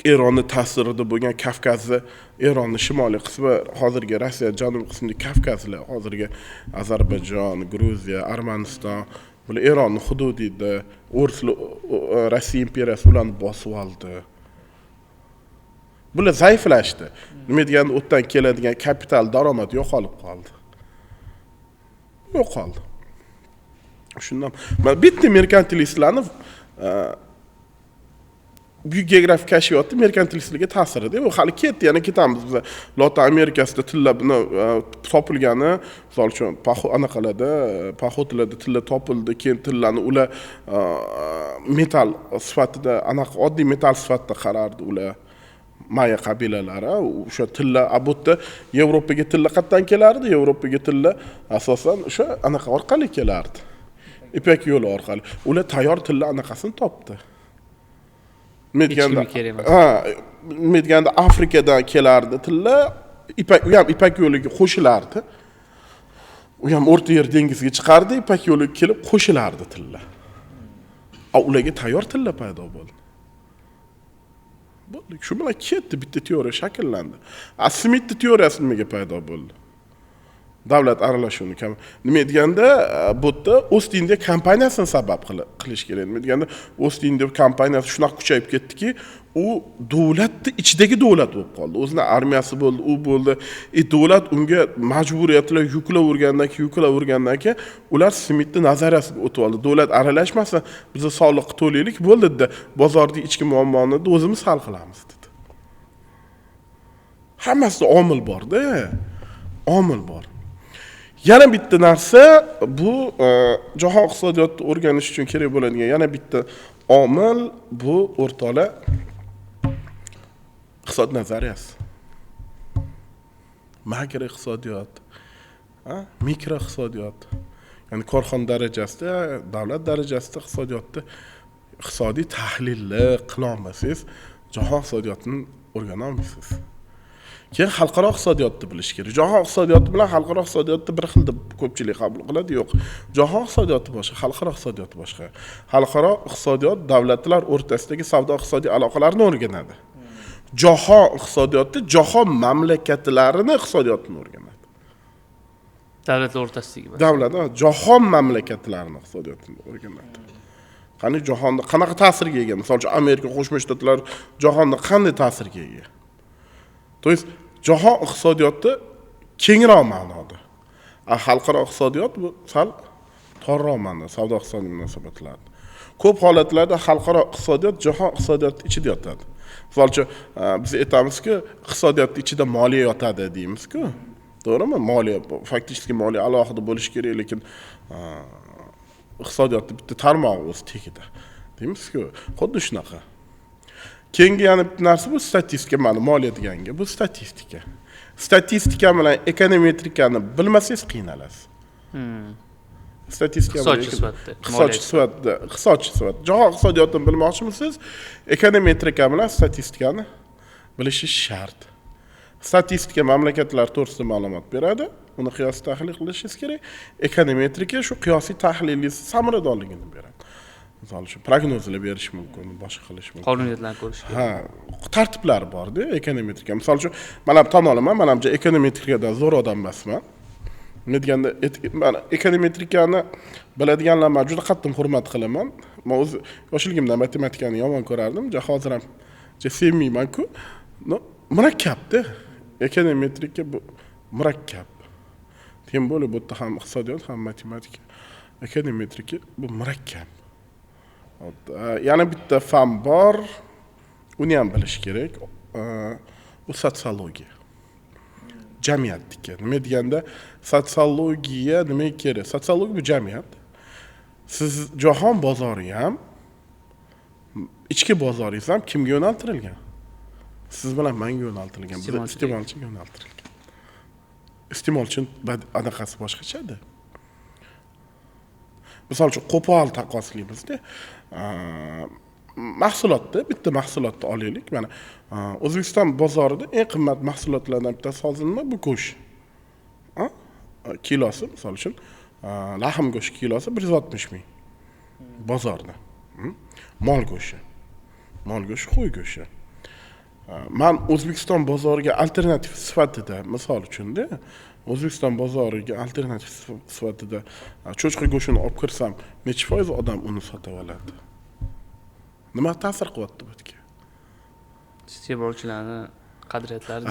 Eronni ta'sirida bo'lgan Kavkazni, Eronni shimoliy qismi, hozirgi Rossiya janubiy qismidagi Kavkazlar, hozirgi Ozarbayjon, Gruziya, Armaniston, bular Eronni hududi edi. O'rislar, Rossiya imperiyasi ularni bosib oldi. Bular zaiflashdi. Nima deganda, u yerdan keladigan kapital daromad yo'qolib qoldi. Yo'qoldi. Shundan mana bitta merkantilistlarni buyuk geografik kashfiyotni merkantilistlarga ta'sirida u hali ketdi, yana ketamiz biz. Lotin Amerikasida tilla topilgani, misol uchun, anaqalarda, поход larda tilla topildi, keyin tillani ular metall sifatida, anaqa oddiy metall sifatida qarardi ular, maya qabilalari. O'sha tilla, bu yerda Yevropaga tilla qayerdan kelardi? Yevropaga tilla asosan o'sha anaqa orqali kelardi, Ipak yo'li orqali. Ular tayyor tilla anaqasini topdi. Nima deganda, kerak emas. Ha, nima deganda, Afrikadan kelardi tilla, ipak, u ham Ipak yo'liga qo'shilardi, u ham O'rta Yer dengiziga chiqardi, Ipak yo'liga kelib qo'shilardi tilla. A ularga tayyor tilla paydo bo'ldi. Bo'ldi, shu bilan ketdi, bitta teoriya shakllandi. A Smitni teoriyasi nimaga paydo bo'ldi? Davlat aralashuvini kam. Nima deganda, bu yerda Ost Indiya kompaniyasini sabab qilish kerak. Nima deganda, Ost Indiya kompaniyasi shunaqa kuchayib ketdiki, u davlatni ichidagi davlat bo'lib qoldi. O'zini armiyasi bo'ldi, u bo'ldi. Davlat unga majburiyatlar yuklavergandan keyin ular Smitni nazariyasiga o'tib oldi. Davlat aralashmasa, biz soliq to'laylik, bo'ldi dedi. Bozordagi ichki muammoni o'zimiz hal qilamiz dedi. Hammasida omil borda. Omil bor. Yana bitta narsa, bu jahon iqtisodiyotini o'rganish uchun kerak bo'ladigan yana bitta omil, bu, o'rtoqlar, iqtisod nazariyasi. Makro iqtisodiyot, mikro iqtisodiyot. Ya'ni korxona darajasida, davlat darajasida iqtisodiyotni, iqtisodiy tahlilni qila olmasangiz, jahon iqtisodiyotini o'rgana olmaysiz. Keyin xalqaro iqtisodiyotni bilish kerak. Jahon iqtisodiyoti bilan xalqaro iqtisodiyotni bir xil deb ko'pchilik qabul qiladi. Yo'q. Jahon iqtisodiyoti boshqa, xalqaro iqtisodiyot boshqa. Xalqaro iqtisodiyot davlatlar o'rtasidagi savdo iqtisodiy aloqalarni o'rganadi. Jahon iqtisodiyoti jahon mamlakatlarini iqtisodiyotini o'rganadi. Davlatlar o'rtasidagi. Davlat, jahon mamlakatlarini iqtisodiyotini o'rganadi. Qani jahonda qanaqa ta'sirga ega? Misol uchun, Amerika Qo'shma Shtatlari jahonda qanday ta'sirga ega? То есть jahon iqtisodiyoti kengroq ma'noda. A xalqaro iqtisodiyot bu sal torroq ma'noda, savdo iqtisodiy munosabatlar. Ko'p holatlarda xalqaro iqtisodiyot jahon iqtisodiyoti ichida yotadi. Misol uchun, biz aytamizki, iqtisodiyotning ichida moliya yotadi deymiz-ku. To'g'rimi? Moliya, фактически moliya alohida bo'lishi kerak, lekin iqtisodiyotning bitta tarmog'i o'zi tagida deymiz-ku. Xuddi shunaqa. Keyingi yana bitta narsa, bu statistika, mana moliya deganga, bu statistika. Statistika bilan ekonometrikani bilmasangiz qiynalasiz. Statistika bilan Iqtisodchi sifatida, iqtisodchi sifatida, iqtisodchi sifatida. Jahon iqtisodiyotini bilmoqchimisiz? Ekonometrika bilan statistikani bilishingiz shart. Statistika mamlakatlar to'g'risida ma'lumot beradi. Uni qiyosiy tahlil qilishingiz kerak. Ekonometrika shu qiyosiy tahlilingiz samaradorligini beradi. Misol uchun, prognozlar berish mumkin, boshqa qilish mumkin. Qonuniyatlarni ko'rish kerak. Ha, tartiblar borda ekonometrika. Misol uchun, men ham tan olaman, men ham ekonometrikadan zo'r odam emasman. Nima deganda, mana ekonometrikani biladiganlar men juda qattiq hurmat qilaman. Men o'zi yoshligimdan matematikani yomon ko'rardim, hozir ham sevmayman-ku. No, murakkabda. Ekonometrika bu murakkab. Тем более bu yerda ham iqtisodiyot, ham matematika. Ekonometrika bu murakkab. Yana bitta fan bor, uni ham bilish kerak. U sotsiologiya. Jamiyatniki. Nima deganda, sotsiologiya nimaga kerak? Sotsiologiya bu jamiyat. Siz jahon bozori ham, ichki bozoringiz ham kimga yo'naltirilgan? Siz bilan manga yo'naltirilgan, biza iste'molchiga yo'naltirilgan. Iste'molchi anaqasi boshqachada. Misol uchun qo'pol taqqoslaymizda, mahsulotni, bitta mahsulotni olaylik. Mana O'zbekiston bozorida eng qimmat mahsulotlardan bittasi hozir nima? Bu go'sht. Kilosi, misol uchun, lahm go'shti kilosi 160 ming bozorda. Mol go'shti. Mol go'shti, qo'y go'shti. Man O'zbekiston bozoriga alternativ sifatida, misol uchun-da, O'zbekiston bozoriga alternativ sifatida cho'chqa go'shtini olib kirsam, necha foiz odam uni sotib oladi? Nima ta'sir qilyapti bu yerga? Iste'molchilarni qadriyatlari.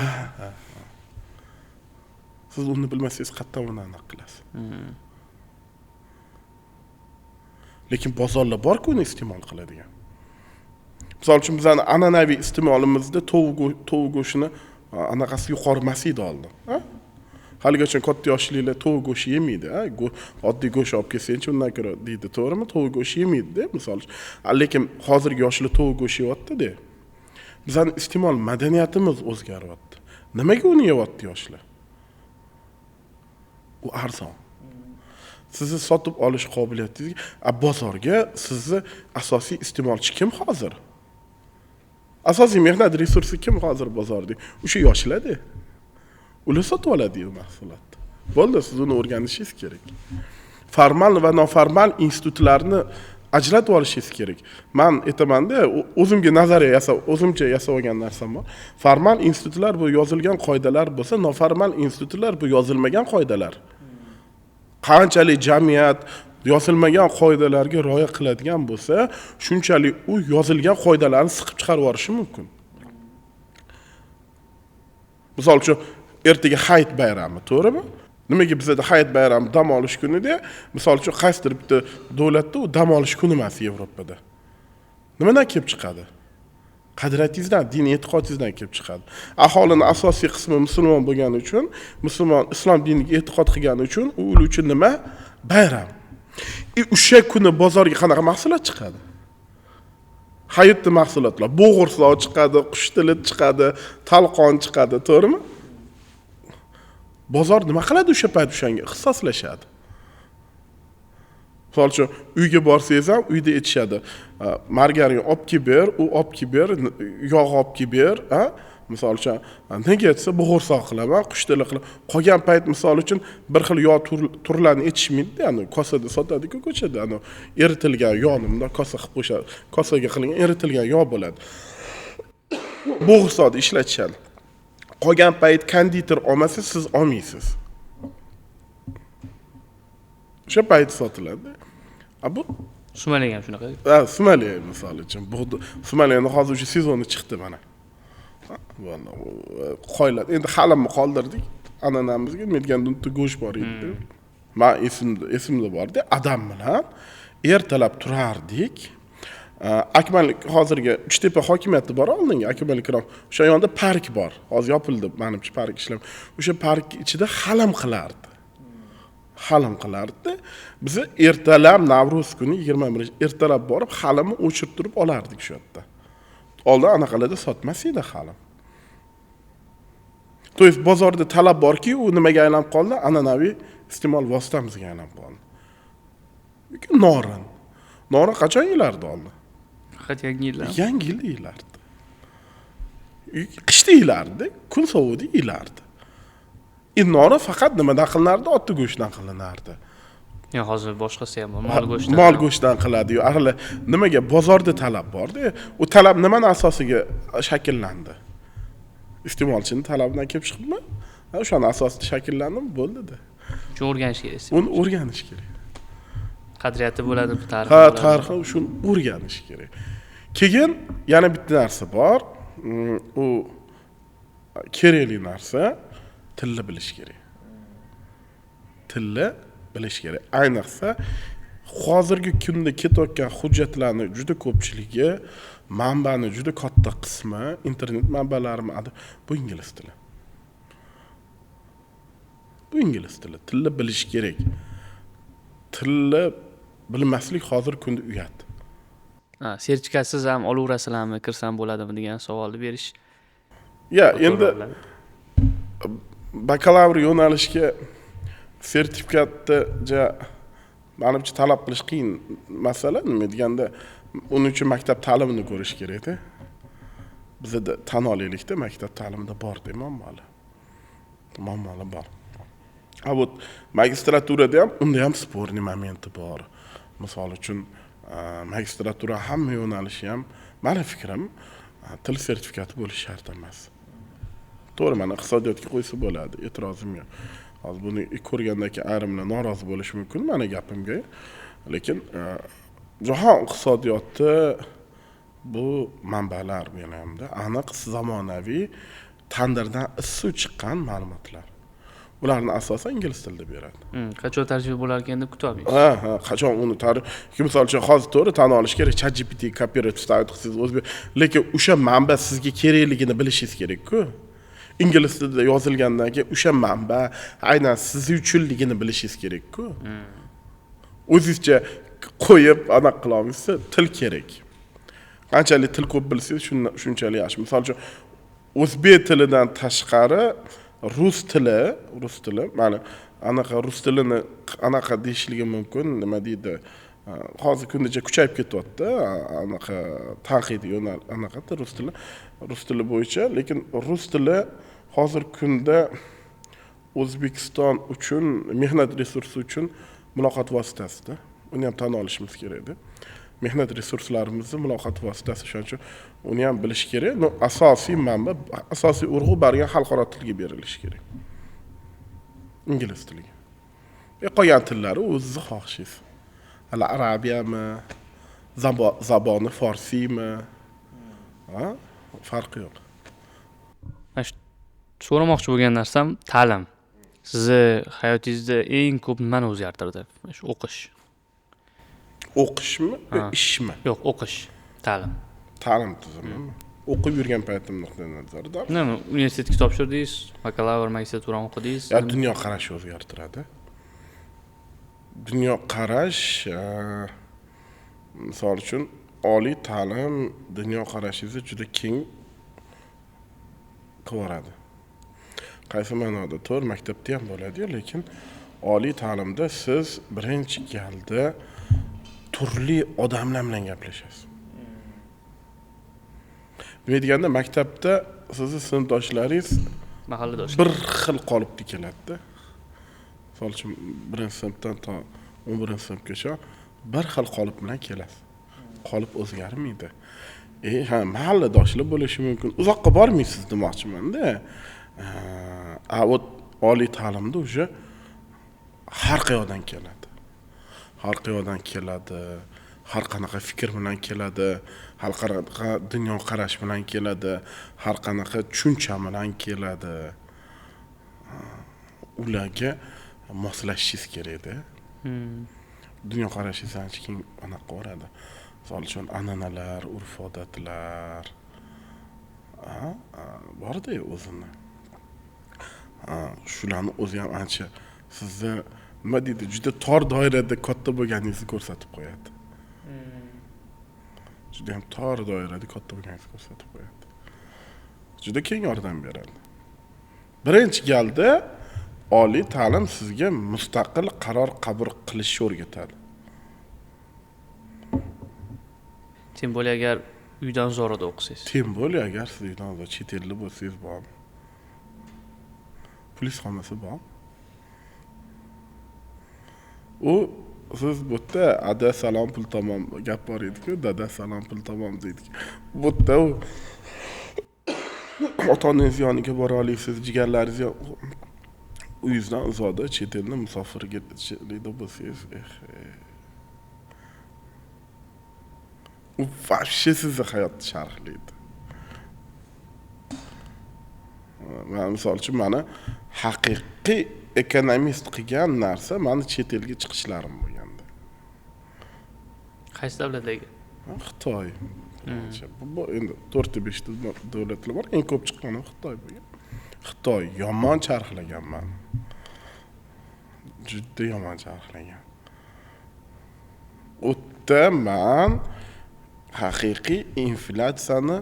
Siz uni bilmasangiz qayerdan uni aniq qilasiz? Lekin bozorlar bor-ku uni iste'mol qiladigan. Misol uchun bizning an'anaviy iste'molimizda tovuq go'shtini anaqasi yuqori emas edi oldin. Haligacha katta yoshlilar tovuq go'shti yemaydi, oddiy go'sht olib kelsangchi undan ko'ra deydi, to'g'rimi? Tovuq go'shti yemaydi-da, misol uchun. Lekin hozirgi yoshlar tovuq go'shti yeyapti-da. Bizning iste'mol madaniyatimiz o'zgaryapti. Nimaga uni yeyapti yoshlar? U arzon. Sizni sotib olish qobiliyatingizga, bozorga sizni asosiy iste'molchi kim hozir? Asosiy mehnat resursi kim hozir bozorda? O'sha yoshlar-da. Ular sotib oladi u mahsulotni. Bo'ldi, siz uni o'rganishingiz kerak. Formal va noformal institutlarni ajratib olishingiz kerak. Men aytaman-da, o'zimga nazariya yasab, o'zimcha yasab olgan narsam bor. Formal institutlar bu yozilgan qoidalar bo'lsa, noformal institutlar bu yozilmagan qoidalar. Qanchalik jamiyat yozilmagan qoidalarga rioya qiladigan bo'lsa, shunchalik u yozilgan qoidalarni siqib chiqarib yuborishi mumkin. Misol uchun, ertaga Hayit bayrami, to'g'rimi? Nimaga bizda Hayit bayrami dam olish kunida, misol uchun qaysidir bitta davlatda u dam olish kuni emas Yevropada. Nimadan kelib chiqadi? Qadriyatingizdan, diniy e'tiqodingizdan kelib chiqadi. Aholining asosiy qismi musulmon bo'lgani uchun, musulmon islom diniga e'tiqod qilgani uchun u uchun nima? Bayram. O'sha kuni bozorga qanaqa mahsulot chiqadi? Hayitda mahsulotlar, bo'g'irsoq chiqadi, qush tili chiqadi, talqon chiqadi, to'g'rimi? Bozor nima qiladi o'sha payt o'shanga ixtisoslashadi. Misol uchun uyga borsangiz ham uyda aytishadi, margarin olib kelib ber, u olib kelib ber, yog' olib kelib ber, ha? Misol uchun nega desa bo'g'irsoq qilaman, qush tili qilaman. Qolgan payt misol uchun bir xil yog' turlarini aytishmaydi, ya'ni kosada sotadi-ku ko'chada, ya'ni eritilgan yog'ni bundoq kosa qilib qo'yishadi, kosaga qilingan eritilgan yog' bo'ladi. Bo'g'irsoqni ishlatishadi. Qolgan payt konditer olmasa siz olmaysiz. O'sha payt sotiladi. Bu sumalak ham shunaqa. Ha, sumalak misol uchun. Sumalakni hozir o'sha sezoni chiqdi mana. Qo'ylar. Endi halimni qoldirdik. An'anamizga medganda bitta go'sht bor edi. Men esimda bordi. Adam bilan ertalab turardik. Akmal hozirgi Uchtepa hokimiyati bor oldingi Akmal Ikrom. O'sha yonida park bor. Hozir yopildi, menimcha park ishlam. O'sha park ichida halim qilardi. Halim qilardi. Biz ertalab Navro'z kuni 21 ertalab borib halimni o'chirib turib olardik shu yerda. Oldin anaqalarda sotmas edi halim. To есть bozorda talab borki, u nimaga aylanib qoldi? An'anaviy iste'mol vositamizga aylanib qoldi. Yoki norin. Norin qachon yeyilardi oldin? Faqat yangi yilda. Yangi yilda yeyilardi. Qishda yeyilardi, kun sovuqda yeyilardi. Norin faqat nimadan qilinardi? Otni go'shtidan qilinardi. Yo'q, hozir boshqasi ham bor, mol go'shtidan. Mol go'shtidan qiladi. Yo, arala nimaga bozorda talab bor-da? U talab nimani asosiga shakllandi? Iste'molchining talabidan kelib chiqibmi? O'shani asosida shakllandimi? Bo'ldi-da. Shuni o'rganish kerak. Uni o'rganish kerak. Qadriyati bo'ladi, tarixi. Ha, tarixi shuni o'rganish kerak. Keyin yana bitta narsa bor. U kerakli narsa, tilni bilish kerak. Tilni bilish kerak. Ayniqsa hozirgi kunda ketayotgan hujjatlarni juda ko'pchiligi, manbani juda katta qismi, internet manbalari bu ingliz tili. Bu ingliz tili. Tilni bilish kerak. Tilni bilmaslik hozirgi kunda uyat. Ha, sertifikatsiz ham olaverasizlarmi, kirsam bo'ladimi degan savolni berish. Ya endi bakalavr yo'nalishga sertifikatni ja manimcha talab qilish qiyin masala. Nima deganda, uning uchun maktab ta'limini ko'rish kerakda. Bizada tan olaylikda, maktab ta'limida borda muammolar. Muammolar bor. A вот magistraturada ham, unda ham спорный momenti bor. Misol uchun, magistratura hamma yo'nalishi ham, mani fikrim, til sertifikati bo'lishi shart emas. To'g'ri, mana iqtisodiyotga qo'ysa bo'ladi, e'tirozim yo'q. Hozir buni ko'rgandan keyin ayrimlar norozi bo'lishi mumkin mani gapimga, lekin jahon iqtisodiyoti bu manbalar hamda aniq zamonaviy tandirdan issiq chiqqan ma'lumotlar. Ularni asosan ingliz tilida beradi. Qachon tarjima bo'lar ekan deb kutyapmiz. Ha, qachon uni misol uchun hozir to'g'ri tan olish kerak, ChatGPT копировать вставить qilsangiz o'zbek, lekin o'sha manba sizga kerakligini bilishingiz kerak-ku. Ingliz tilida yozilgandan keyin o'sha manba aynan siz uchunligini bilishingiz kerak-ku. O'zingizcha qo'yib anaqa qila olmaysiz, til kerak. Qanchalik til ko'p bilsangiz, shunchalik yaxshi. Misol uchun, o'zbek tilidan tashqari rus tili, mana anaqa rus tilini anaqa deyishligi mumkin, nima deydi, hozir kundacha kuchayib ketyapti, anaqa tanqid yo'nal anaqa rus tili bo'yicha, lekin rus tili hozir kunda O'zbekiston uchun mehnat resursi uchun muloqot vositasida. Uni ham tan olishimiz kerakda. Mehnat resurslarimizni muloqot vositasi, shuning uchun uni ham bilish kerak. No, asosiy manba, asosiy urg'u bargan xalqaro tilga berilishi kerak. Ingliz tiliga. Qolgan tillari o'zingizni xohishingiz. Hali arabiyami, zaboni forsiymi, ha, farqi yo'q. Mana shu so'ramoqchi bo'lgan narsam ta'lim. Sizni hayotingizda eng ko'p nimani o'zgartirdi? Shu o'qish. O'qishmi, ishmi? Yo'q, o'qish, ta'lim. Ta'lim tizimimi? O'qib yurgan paytim nuqtai nazaridan. Nima, universitetga topshirdingiz, bakalavr, magistraturani o'qidingiz? Ya dunyoqarash o'zgartiradi. Dunyoqarash, misol uchun, oliy ta'lim dunyoqarashingizni juda keng qilib yuboradi. Qaysi ma'noda? To'g'ri, maktabda ham bo'ladi-yu, lekin oliy ta'limda siz birinchi galda turli odamlar bilan gaplashasiz. Nima deganda, maktabda sizni sinfdoshlaringiz mahalladoshlar bir xil qolipda keladi-da. Misol uchun, 1-sinfdan to 11-sinfgacha bir xil qolip bilan kelasiz. Qolip o'zgarmaydi. Ha, mahalladoshlar bo'lishi mumkin. Uzoqqa bormaysiz demoqchiman-da. A вот oliy ta'limda уже har qayoqdan keladi. Har qayoqdan keladi, har qanaqa fikr bilan keladi, har qanaqa dunyoqarash bilan keladi, har qanaqa tushuncha bilan keladi. Ularga moslashishingiz kerakda. Dunyoqarashingiz ancha keng anaqa qiladi. Misol uchun, an'analar, urf-odatlar borda o'zini. Shularni o'zi ham ancha sizni nima deydi, juda tor doirada katta bo'lganingizni ko'rsatib qo'yadi. Juda ham tor doirada katta bo'lganingizni ko'rsatib qo'yadi. Juda keng yordam beradi. Birinchi galda oliy ta'lim sizga mustaqil qaror qabul qilishni o'rgatadi. Тем более agar uydan uzoqda o'qisangiz. Тем более agar siz uydan uzoq chet elda bo'lsangiz bor. Pulingiz qolmasa bor. U siz bu yerda ada salom pul tamom gap bor edi-ku, dada salom pul tamom deydi. Bu yerda u ota-onangiz yoniga bora olasiz, jigarlaringiz uyingizdan uzoqda chet elda musofirlikda bo'lsangiz, u вообще sizni hayotni sharhlaydi. Man misol uchun meni haqiqiy ekonomist qilgan narsa meni chet elga chiqishlarim bo'lganda. Qaysi davlatlarga? Xitoy. Bu endi 4-5 ta davlatlar bor, eng ko'p chiqqani Xitoy bo'lgan. Xitoy yomon charxlagan meni. Juda yomon charxlagan. U yerda man haqiqiy inflyatsiyani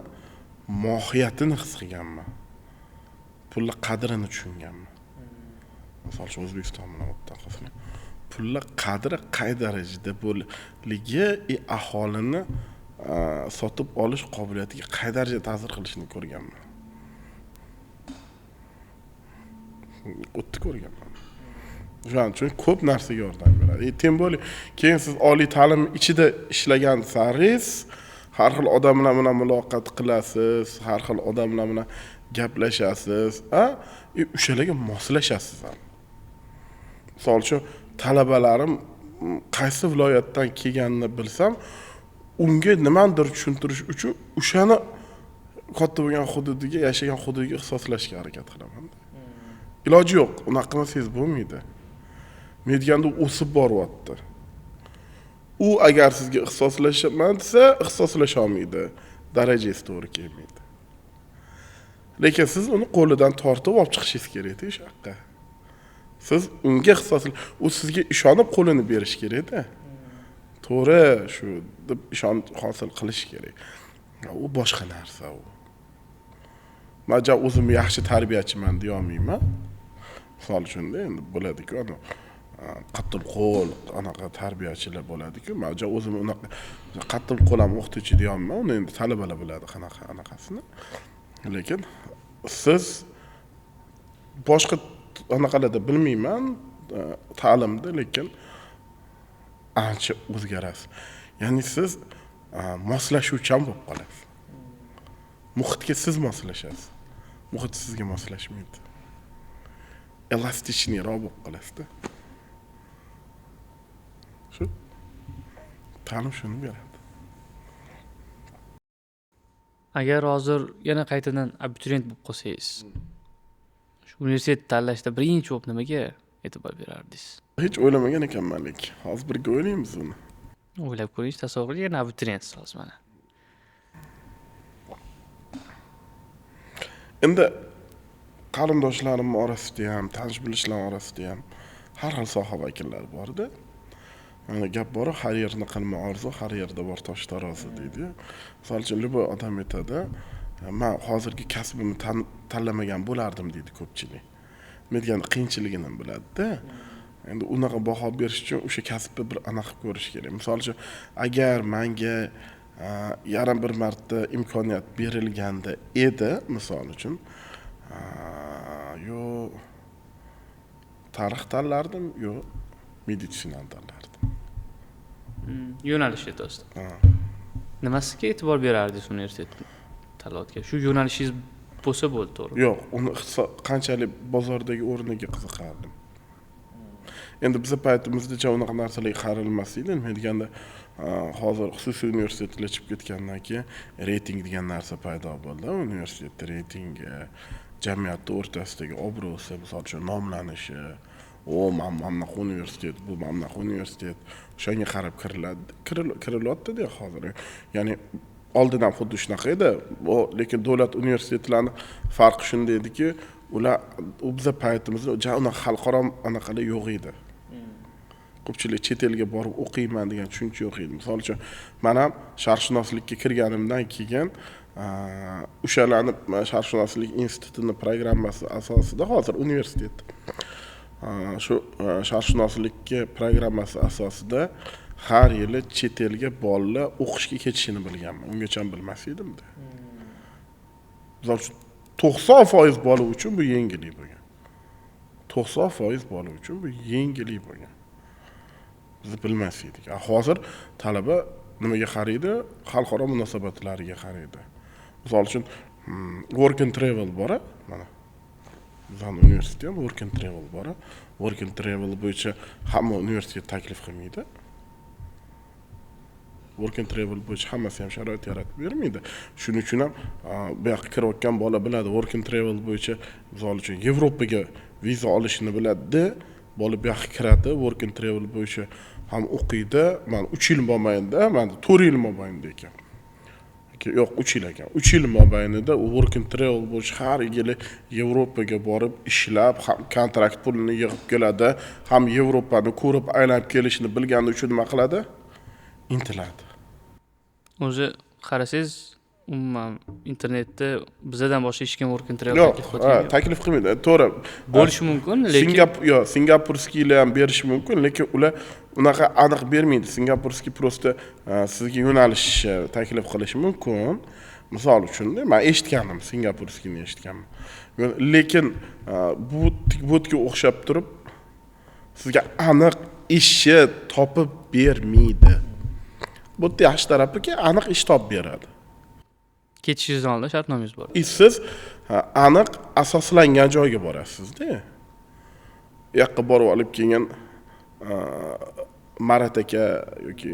mohiyatini his qilganman. Pulni qadrini tushunganman. Misol uchun, O'zbekiston bilan o'rta pulni qadri qay darajada bo'lligi, aholini sotib olish qobiliyatiga qay darajada ta'sir qilishini ko'rganman. O'tni ko'rganman. O'shaning uchun ko'p narsaga yordam beradi. Тем более keyin siz oliy ta'lim ichida ishlagan saringiz har xil odamlar bilan muloqot qilasiz, har xil odamlar bilan gaplashasiz, o'shalarga moslashasiz ham. Misol uchun, talabalarim qaysi viloyatdan kelganini bilsam, unga nimanidir tushuntirish uchun o'shani katta bo'lgan hududiga, yashagan hududiga ixtisoslashga harakat qilaman. Iloji yo'q, unaqa qilmasangiz bo'lmaydi. Deganda o'sib boryapti. U agar sizga ixtisoslashaman desa, ixtisoslasha olmaydi. Darajasi to'g'ri kelmaydi. Lekin siz uni qo'lidan tortib olib chiqishingiz kerak-da o'sha yoqqa. Siz unga u sizga ishonib qo'lini berish kerak-da. To'g'ri shu deb ishonch hosil qilish kerak. U boshqa narsa u. Men o'zimni yaxshi tarbiyachiman deya olmayman. Misol uchun-da, endi bo'ladi-ku, ana qattiq qo'l anaqa tarbiyachilar bo'ladi-ku. Men o'zimni unaqa qattiq qo'l ham o'qituvchi deya olmayman. Uni endi talabalar biladi qanaqa anaqasini. Lekin siz boshqa anaqalarda bilmayman, ta'limda, lekin ancha o'zgarasiz. Ya'ni siz moslashuvchan bo'lib qolasiz. Muhitga siz moslashasiz. Muhit sizga moslashmaydi. Elastichniroq bo'lib qolasizda. Shu ta'lim shuni beradi. Agar hozir yana qaytadan abituriyent bo'lib qolsangiz, shu universitet tanlashda birinchi bo'lib nimaga e'tibor berardingiz? Hech o'ylamagan ekanman, lekin hozir birga o'ylaymiz uni. O'ylab ko'ring, tasavvur qiling, yana abituriyentsiz hozir mana. Endi qarindoshlarim orasida ham, tanish bilishlar orasida ham har xil soha vakillari bor-da. Mana gap bor, har yerni qilma orzu, har yerda bor tosh tarozi deydi. Misol uchun, любой odam aytadi, men hozirgi kasbimni tanlamagan bo'lardim deydi ko'pchilik. Nima degani qiyinchiligini biladi-da. Endi unaqa baho berish uchun o'sha kasbni bir aniq ko'rish kerak. Misol uchun, agar menga yarim bir marta imkoniyat berilganda edi, misol uchun, yo tarix tanlardim, yo meditsinani tanlardim. Yo'nalish aytasiz. Nimasiga e'tibor berardingiz universitetni tanlayotgan? Shu yo'nalishingiz bo'lsa bo'ldi, to'g'ri? Yo'q, uni qanchalik bozordagi o'rniga qiziqardim. Endi biza paytimizda unaqa narsalarga qaralmas edi. Nima deganda, hozir xususiy universitetlar chiqib ketgandan keyin reyting degan narsa paydo bo'ldi. Universitet reytingi, jamiyatning o'rtasidagi obro'si, misol uchun nomlanishi, o mana bunaqa universitet, bu mana bunaqa universitet, o'shanga qarab kirilyapti-da hozir. Ya'ni oldin ham xuddi shunaqa edi. Lekin davlat universitetlarining farqi shunda ediki, ular u biza paytimizda unaqa xalqaro anaqalar yo'q edi. Ko'pchilik chet elga borib o'qiyman degan tushuncha yo'q edi. Misol uchun, men ham sharqshunoslikka kirganimdan keyin o'shalarni sharqshunoslik institutining programmasi asosida hozir universitet shu sharqshunoslikka programmasi asosida har yili chet elga bolalar o'qishga ketishini bilganman. Ungacha bilmas edim-da. Misol uchun, 90% bola uchun bu yengillik bo'lgan. 90% bola uchun bu yengillik bo'lgan. Biz bilmas edik. Hozir talaba nimaga qaraydi? Xalqaro munosabatlarga qaraydi. Misol uchun, work and travel bor, mana. Bizning universitetda ham work and travel bor. Work and travel bo'yicha hamma universitet taklif qilmaydi. Work and travel bo'yicha hammasi ham sharoit yaratib bermaydi. Shuning uchun ham bu yoqqa kirayotgan bola biladi, work and travel bo'yicha misol uchun Yevropaga viza olishini biladi-da, bola bu yoqqa kiradi, work and travel bo'yicha ham o'qiydi. Mana 3 yil mobaynida, mana 4 yil mobaynida ekan. Yo'q, 3 yil ekan. 3 yil mobaynida work and travel bo'yicha har yili Yevropaga borib ishlab, ham kontrakt pulini yig'ib keladi, ham Yevropani ko'rib aylanib kelishini bilgani uchun nima qiladi? Intiladi. O'zi qarasangiz, Umuman internetda bizadan boshqa hech kim work and travel Yo'q, taklif qilayotgani yo'q. Taklif qilmaydi, to'g'ri. Bo'lishi mumkin, lekin Yo'q, сингапурский lar ham berishi mumkin, lekin ular unaqa aniq bermaydi. Сингапурский просто sizga yo'nalish taklif qilishi mumkin. Misol uchun, man eshitgandim, сингапурский ni eshitganman. Lekin bu yerga o'xshab turib sizga aniq ishni topib bermaydi. Bu yerda yaxshi tarafiki, aniq ish topib beradi. Ketishingizdan oldin shartnomangiz bor. Siz aniq asoslangan joyga borasizda. U yoqqa borib olib keyin Marat aka yoki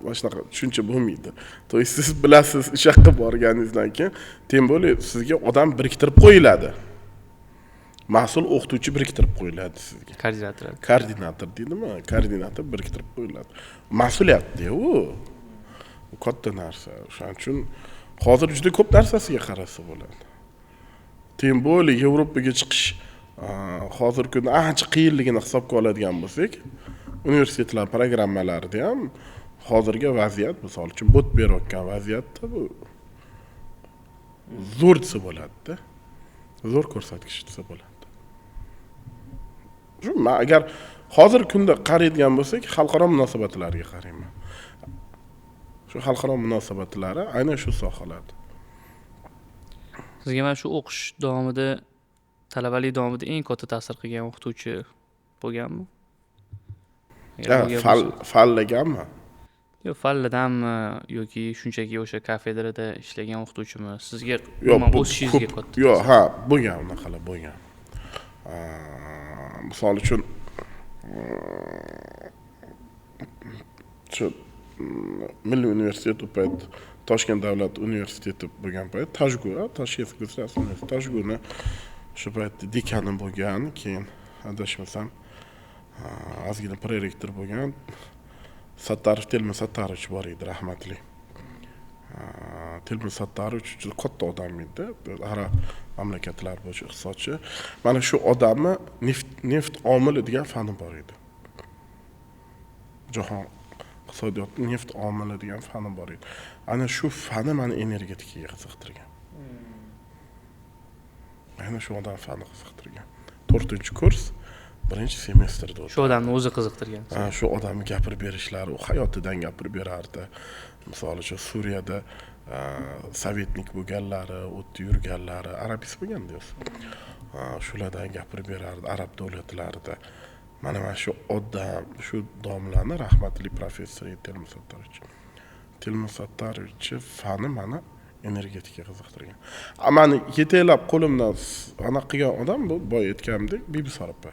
mana shunaqa tushuncha bo'lmaydi. То есть siz bilasiz, o'sha yoqqa borganingizdan keyin, тем более sizga odam biriktirib qo'yiladi. Mas'ul o'qituvchi biriktirib qo'yiladi sizga. Koordinator. Koordinator deydimi? Koordinator biriktirib qo'yiladi. Mas'uliyatda u. U katta narsa. O'shaning uchun hozir juda ko'p narsasiga qarasa bo'ladi. Тем более Yevropaga chiqish hozirgi kunda ancha qiyinligini hisobga oladigan bo'lsak, universitetlar programmalarida ham hozirgi vaziyat, misol uchun, bot berayotgan vaziyatda bu zo'r desa bo'ladida. Zo'r ko'rsatkich desa bo'ladi. Shu man agar hozirgi kunda qaraydigan bo'lsak, xalqaro munosabatlarga qarayman. Shu xalqaro munosabatlari aynan shu sohalarda. Sizga mana shu o'qish davomida, talabalik davomida eng katta ta'sir qilgan o'qituvchi bo'lganmi? Agar bo'lgan bo'lsa. Fanlaganmi? Yo'q, fanlardanmi yoki shunchaki o'sha kafedrada ishlagan o'qituvchimi? Sizga Yo'q, umuman bu o'sishingizga ko'p katta yo'q, ta'sir. Ha, bo'lgan, unaqalar bo'lgan. Misol uchun, shu Milliy universitet u payt Toshkent davlat universiteti bo'lgan payt, Tojgu, Toshkent государственный universitet, Tojguni o'sha paytda dekani bo'lgan, keyin adashmasam ozgina prorektor bo'lgan Sattarov Telman Sattarovich bor edi, rahmatli. Telman Sattarovich juda katta odam edi, arab mamlakatlari bo'yicha iqtisodchi. Mana shu odamni neft omili degan fani bor edi. Jahon iqtisodiyoti neft omili degan fani bor edi. Ana shu fani mani energetikaga qiziqtirgan. Ana shu odam fani qiziqtirgan. 4-kurs, 1-semestrda Shu odamni o'zi qiziqtirgan. Ha, shu odamni gapirib berishlari, u hayotidan gapirib berardi. Misol uchun, Suriyada советник bo'lganlari, u yerda yurganlari, arabist bo'lganda o'zi. Shulardan gapirib berardi, arab davlatlarida. Mana shu odam, shu domlani, rahmatli professor Telman Sattarovich. Telman Sattarovich fani mani energetika qiziqtirgan. Mani yetaklab qo'limdan anaqa qilgan odam bu boya aytganimdek Bibisora opa.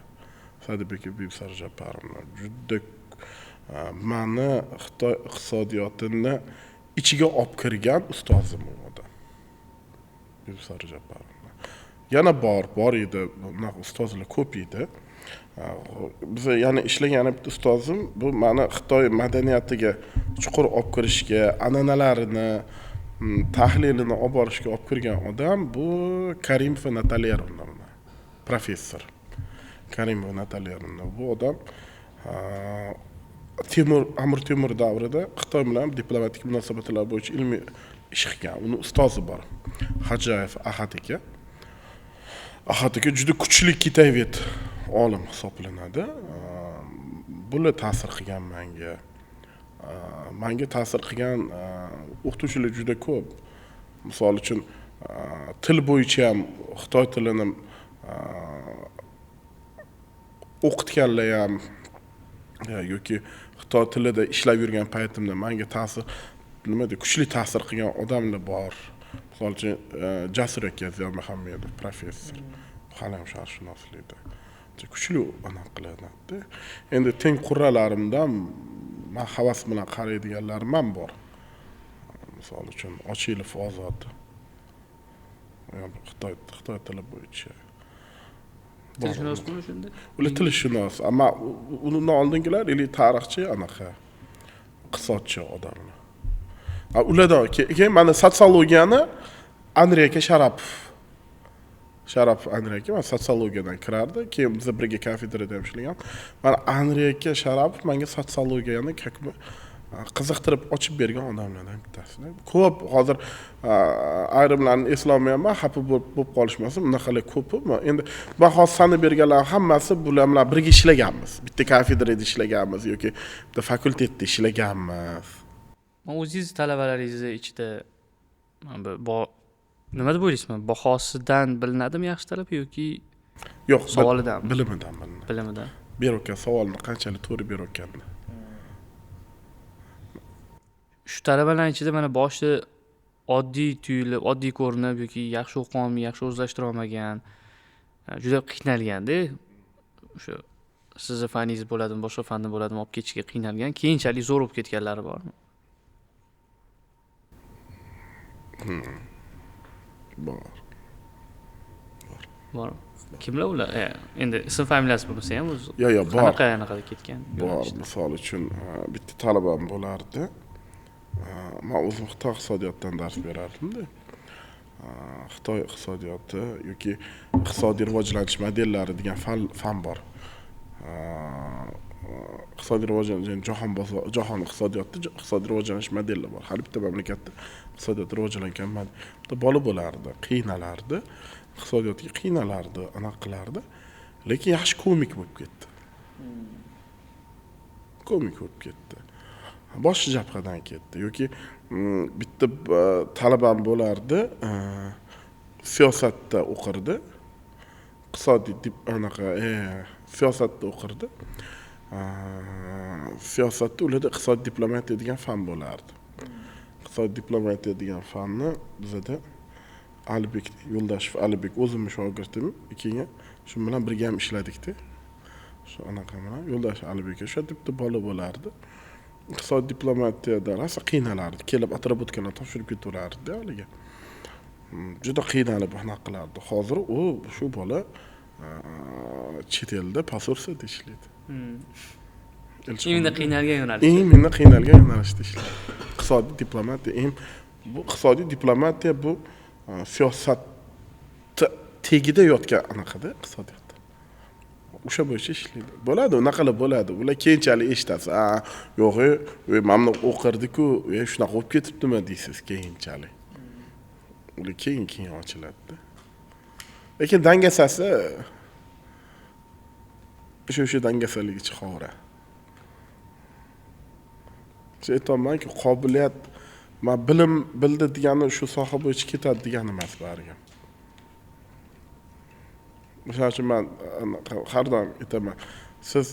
Sadibeka Bibisora Japarovna juda mani Xitoy iqtisodiyotini ichiga olib kirgan ustozim u odam. Bibisora Japarovna. Yana bor edi, bunaqa ustozlar ko'p edi. Biz yana ishlagan yana bitta ustozim bu mani Xitoy madaniyatiga chuqur olib kirishga, an'analarini, tahlilini olib borishga olib kirgan odam bu Karimova Natalya Erovna, professor. Karimova Natalya Erovna. Bu odam Amir Temur davrida Xitoy bilan diplomatik munosabatlar bo'yicha ilmiy ish qilgan. Uni ustozi bor. Hajayev Ahad aka. Ahad aka juda kuchli китаевед olim hisoblanadi. Bular ta'sir qilgan menga. Menga ta'sir qilgan o'qituvchilar juda ko'p. Misol uchun, til bo'yicha ham Xitoy tilini o'qitganlar ham yoki Xitoy tilida ishlab yurgan paytimda menga ta'sir, nima deydi, kuchli ta'sir qilgan odamlar bor. Misol uchun, Jasur aka Ziyomuhammedov, professor. Hali ham sharqshunoslikda kuchli anaqa qilinadi. Endi teng qurralarimdan man havas bilan qaraydiganlarim ham bor. Misol uchun, Ochilov Ozod. Xitoy tili bo'yicha. Tilshunosmi shunda? Ular tilshunos, ammo undan oldingilar ili tarixchi, anaqa iqtisodchi odamlar. Ulardan keyin mana sotsiologiyani Andrey aka Sharapov. Sharapov Andrey aka mana sotsiologiyadan kirardi. Keyin biz birga kafedrada ham ishlagan. Mana Andrey aka Sharapov menga sotsiologiyani как бы qiziqtirib ochib bergan odamlardan bittasi. Ko'p hozir ayrimlarni eslolmayapman, xafa bo'lib qolishmasin, bunaqalar ko'p. Endi man hozir sanab berganlar hammasi bular bilan birga ishlaganmiz. Bitta kafedrada ishlaganmiz yoki bitta fakultetda ishlaganmiz. O'zingiz talabalaringizni ichida bu nima deb o'ylaysiz? Bahosidan bilinadimi yaxshi talaba yoki yo'q, savolidan? Bilimidan bilinadi. Bilimidan. Berayotgan savolni qanchalik to'g'ri berayotganini. Shu talabalarning ichida mana boshi oddiy tuyulib, oddiy ko'rinib yoki yaxshi o'qiy, yaxshi o'zlashtira olmagan, juda qiynalganda, o'sha sizni faningiz bo'ladimi, boshqa fanni bo'ladimi, olib ketishga qiynalgan, keyinchalik zo'r bo'lib ketganlari bormi? Bor. Bor. Kimlar ular? Endi ism familiyasi bo'lmasa ham o'zi. Yo'q, bor. Qanaqa ketgan? Bor. Misol uchun bitta talabam bo'lardi. Men o'zim Xitoy iqtisodiyotidan dars berardim-da. Xitoy iqtisodiyoti yoki iqtisodiy rivojlanish modellari degan fan bor. Iqtisodiy rivojlanish, jahon iqtisodiyotida iqtisodiy rivojlanish modeli bor. Har bitta mamlakatda iqtisodiyot rivojlangan bitta bola bo'lardi, qiynalardi, iqtisodiyotga qiynalardi, anaqa qilardi, lekin yaxshi komik bo'lib ketdi. Komik bo'lib ketdi. Boshqa jabhadan ketdi yoki bitta talabam bo'lardi, siyosatda o'qirdi, iqtisodiy anaqa siyosatda o'qirdi. Siyosatda ularda iqtisodiy diplomatiya degan fan bo'lardi. Iqtisodiy diplomatiya degan fanni bizada Alibek Yo'ldashev, Alibek o'zimning shogirdim, keyin shu bilan birga ham ishladikda. Shu anaqa bilan Yo'ldashev Alibek o'sha bitta bola bo'lardi. Iqtisodiy diplomatiyada rosa qiynalardi, kelib отработкаlarni topshirib ketaverardi haligi. Juda qiynalib anaqa qilardi. Hozir u shu bola chet elda posolstvada ishlaydi. Именно qiynalgan yo'nalishda. Именно qiynalgan yo'nalishda ishlaydi. Iqtisodiy diplomatiya, bu iqtisodiy diplomatiya bu siyosat tegida yotgan anaqada iqtisodiyot. O'sha bo'yicha ishlaydi. Bo'ladi, unaqalar bo'ladi. Ular keyinchalik eshitasiz. A, yo'q, mana buni o'qirdi-ku, shunaqa bo'lib ketibdimi deysiz keyinchalik. Ular keyin ochiladi-da. Lekin dangasasi o'sha dangasaligicha qovura. Shu aytamanki, qobiliyat, men bilim bildi degani shu soha bo'yicha ketadi degani emas baribir. Misol uchun men har doim aytaman, siz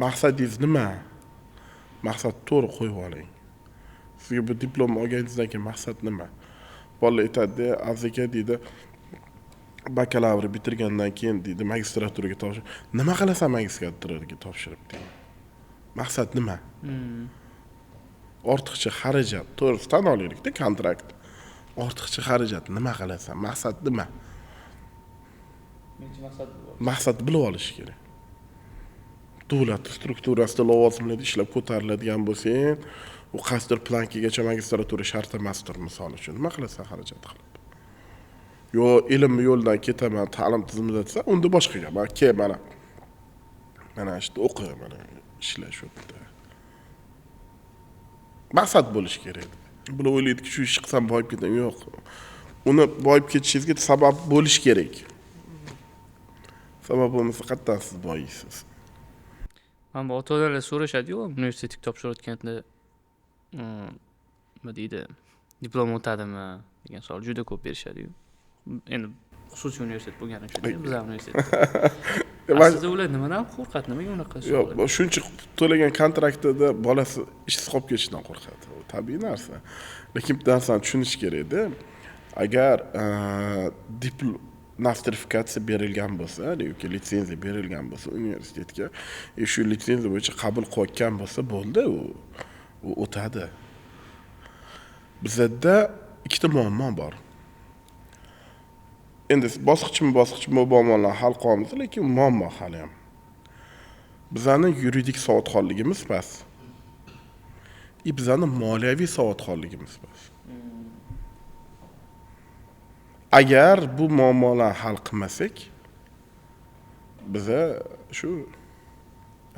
maqsadingiz nima? Maqsad to'g'ri qo'yib oling. Sizga bu diplom olganingizdan keyin maqsad nima? Bolalar aytadi, Aziz aka deydi, bakalavr bitirgandan keyin deydi, magistraturaga topshirib. Nima qilasan magistraturaga topshirib deydi. Maqsad nima? Ortiqcha xarajat, to'g'ri tan olaylik-da, kontrakt. Ortiqcha xarajat nima qilasan? Maqsad nima? Maqsad bilib olish kerak. Davlat strukturasida lavozimlarda ishlab ko'tariladigan bo'lsang, u qaysidir plankagacha magistratura shart emasdir misol uchun. Nima qilasan xarajat qilib? Yo, ilm yo'lidan ketaman, ta'lim tizimida desa, unda boshqa gap. Mana kel, mana. Mana shu o'qi, mana ishla shu yerda. Maqsad bo'lishi kerak. Bular o'ylaydiki, shu ish qilsam boyib ketaman. Yo'q. Uni boyib ketishingizga sabab bo'lish kerak. Sabab bo'lmasa qayerdan siz boyiysiz? Mana bu ota-onalar so'rashadi-yu, universitetga topshirayotganda nima deydi, diplom o'tadimi degan savol juda ko'p berishadi-yu. Endi xususiy universitet bo'lgani uchun, bizlar universitet. Aslida ular nimadan qo'rqadi, nimaga unaqa savol? Yo'q, shuncha to'lagan kontraktida bolasi ishsiz qolib ketishidan qo'rqadi. U tabiiy narsa. Lekin bitta narsani tushunish kerak-da. Agar nostrifikatsiya berilgan bo'lsa yoki litsenziya berilgan bo'lsa universitetga, shu litsenziya bo'yicha qabul qilayotgan bo'lsa bo'ldi, u o'tadi. Bizda ikkita muammo bor. Endi bosqichma-bosqich bu muammolarni hal qilamiz, lekin muammo hali ham. Bizning yuridik savodxonligimiz past. Bizning moliyaviy savodxonligimiz past. Agar bu muammolarni hal qilmasak, biza shu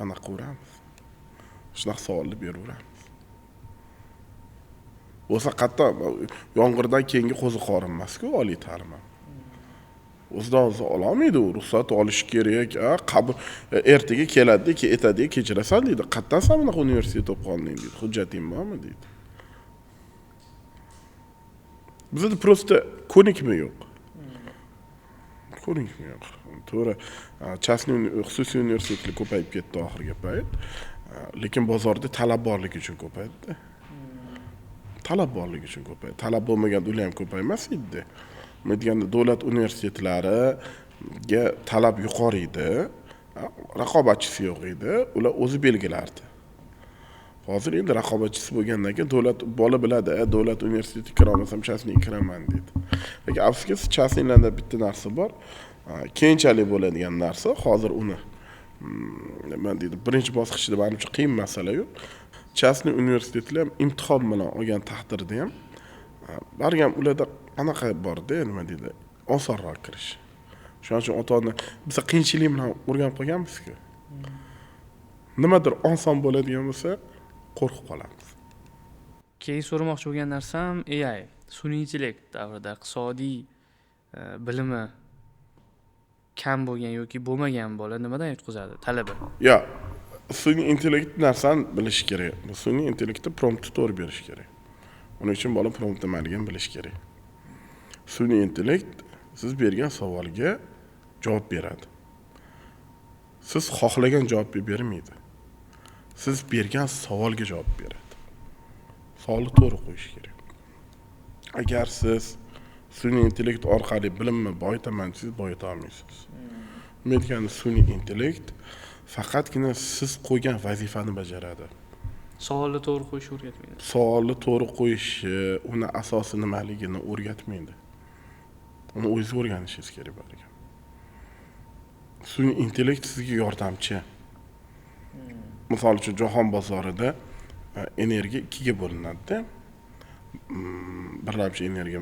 anaqa quramiz. Shunaqa savolni beraveramiz. Bo'lsa qayerda yomg'irdan keyingi qo'ziqorin emas-ku oliy ta'lim ham. O'zidan o'zi ololmaydi, u ruxsat olish kerak, qabul ertaga keladi, aytadi, kechirasan deydi. Qayerdan san bunaqa universitet o'qib qolding deydi. Hujjating bormi deydi. Bizda prosta ko'nikma yo'q. Ko'nikma yo'q. To'g'ri, частный, xususiy universitetlar ko'payib ketdi oxirgi payt. Lekin bozorda talab borligi uchun ko'paydi. Talab borligi uchun ko'paydi. Talab bo'lmaganda ular ham ko'paymas edi. Nima deganda, davlat universitetlariga talab yuqori edi, raqobatchisi yo'q edi, ular o'zi belgilardi. Hozir endi raqobatchisi bo'lgandan keyin davlat bola biladi, davlat universitetiga kira olmasam частныйga kiraman deydi. Lekin afsuski, частныйlarda bitta narsa bor, keyinchalik bo'ladigan narsa, hozir uni nima deydi, birinchi bosqichda manimcha qiyin masala yo'q. Частный universitetlar ham imtihon bilan olgan taqdirda ham baribir ham ularda anaqa borda, nima deydi, osonroq kirish. Shuning uchun ota-ona biz qiyinchilik bilan o'rganib qolganmiz-ku. Nimadir oson bo'ladigan bo'lsa, qo'rqib qolamiz. Keyin so'ramoqchi bo'lgan narsam AI, sun'iy intellekt davrida iqtisodiy bilimi kam bo'lgan yoki bo'lmagan bola nimadan yutqizadi talaba? Yo'q, sun'iy intellekt narsani bilish kerak. Sun'iy intellektda promptni to'g'ri berish kerak. Uning uchun bola prompt nimaligini bilish kerak. Sun'iy intellekt siz bergan savolga javob beradi. Siz xohlagan javobni bermaydi. Siz bergan savolga javob beradi. Savolni to'g'ri qo'yish kerak. Agar siz sun'iy intellekt orqali bilimni boyitaman desangiz, boyita olmaysiz. Nima degani, sun'iy intellekt faqatgina siz qo'ygan vazifani bajaradi. Savolni to'g'ri qo'yishni o'rgatmaydi. Savolni to'g'ri qo'yishi, uni asosi nimaligini o'rgatmaydi. Uni o'zingiz o'rganishingiz kerak baribir. Sun'iy intellekt sizga yordamchi. Misol uchun, jahon bozorida energiya ikkiga bo'linadi-da. Birlamchi energiya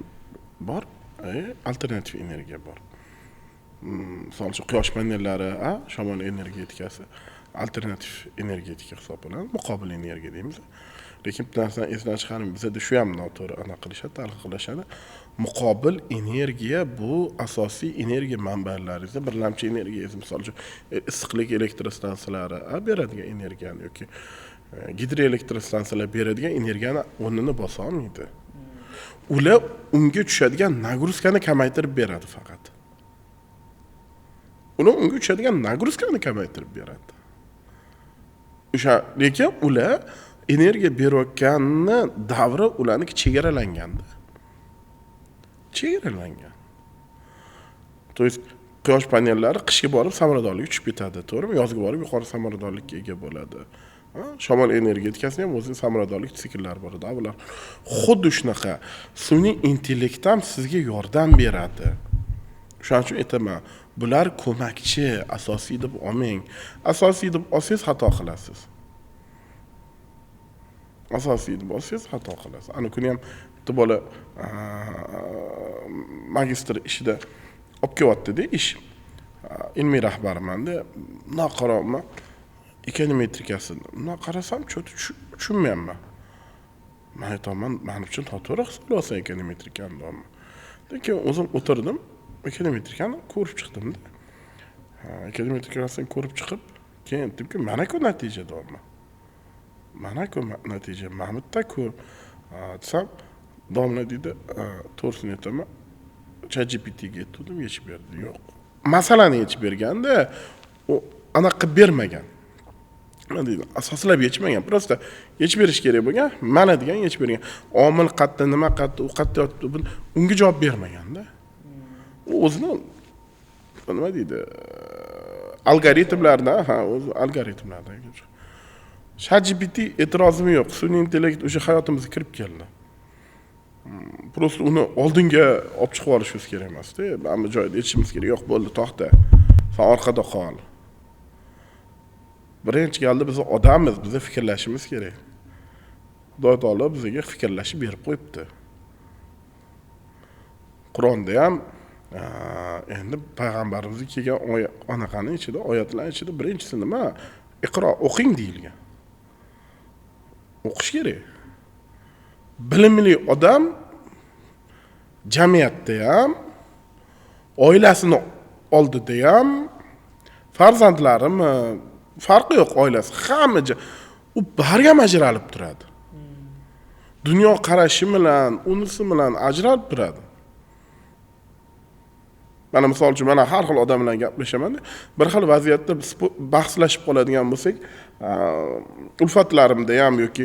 bor, alternativ energiya bor. Misol uchun, quyosh panellari, shamol energetikasi alternativ energetika hisoblanadi, muqobil energiya deymiz. Lekin bitta narsani esdan chiqarmang, bizada shu ham noto'g'ri anaqa qilishadi, talqin qilishadi. Muqobil energiya bu asosiy energiya manbalaringizda birlamchi energiya, misol uchun, issiqlik elektrostansiyalari beradigan energiyani yoki gidroelektrostansiyalar beradigan energiyani o'rnini bosa olmaydi. Ular unga tushadigan нагрузка ni kamaytirib beradi faqat. Ular unga tushadigan нагрузка ni kamaytirib beradi. O'sha, lekin ular energiya berayotganni davri ularniki chegaralanganda. Chegaralangan. То есть quyosh panellari qishga borib samaradorligi tushib ketadi, to'g'rimi? Yozga borib yuqori samaradorlikka ega bo'ladi. Shamol energetikasini ham o'zining samaradorlik sikllari bor edi. Bular xuddi shunaqa sun'iy intellekt ham sizga yordam beradi. Shuning uchun aytaman, bular ko'makchi, asosiy deb olmang. Asosiy deb olsangiz xato qilasiz. Asosiy deb olsangiz xato qilasiz. Ana kuni ham bitta bola magistr ishida olib kelyapti-da ish. Ilmiy rahbarman-da, bundoq qarayapman, ekonometrikasini. Bundoq qarasam, чё-то tushunmayapman. Men aytaman, manimcha noto'g'ri hisoblayapsan ekonometrikani deyapman. Lekin o'zim o'tirdim, ekonometrikani ko'rib chiqdim-da. Ekonometrikasini ko'rib chiqib, keyin aytdimki, mana-ku natija deyapman. Mana-ku natija, mana bu yerda ko'r. Desam, domla deydi, to'g'risini aytaman, ChatGPTga aytdim, yechib berdi. Yo'q. Masalani yechib berganda, u anaqa qilib bermagan. Nima deydi, asoslab yechmagan, просто yechib berish kerak bo'lgan, mana degan yechib bergan. Omil qayerda, nima qayerda, u qayerda yotibdi, unga javob bermaganda. U o'zini nima deydi, algoritmlardan, ha, o'zi algoritmlardan. ChatGPT e'tirozim yo'q, sun'iy intellekt o'sha hayotimizga kirib keldi. Просто uni oldinga olib chiqib olishimiz kerak emasda, mana bu joyda aytishimiz kerak, yo'q bo'ldi, to'xta, sen orqada qol. Birinchi galda biz odammiz, biz fikrlashimiz kerak. Xudo taolo bizga fikrlashib berib qo'yibdi. Qur'onda ham endi payg'ambarimizga kelgan anaqani ichida, oyatlar ichida birinchisi nima? Iqro, o'qing deyilgan. O'qish kerak. Bilimli odam jamiyatda ham, oilasini oldida ham, farzandlarimi, farqi yo'q, oilasi, hamma u baribir ajralib turadi. Dunyo qarashi bilan, unisi bilan ajralib turadi. Mana misol uchun, mana har xil odam bilan gaplashaman, bir xil vaziyatda bahslashib qoladigan bo'lsak, ulfatlarimda ham yoki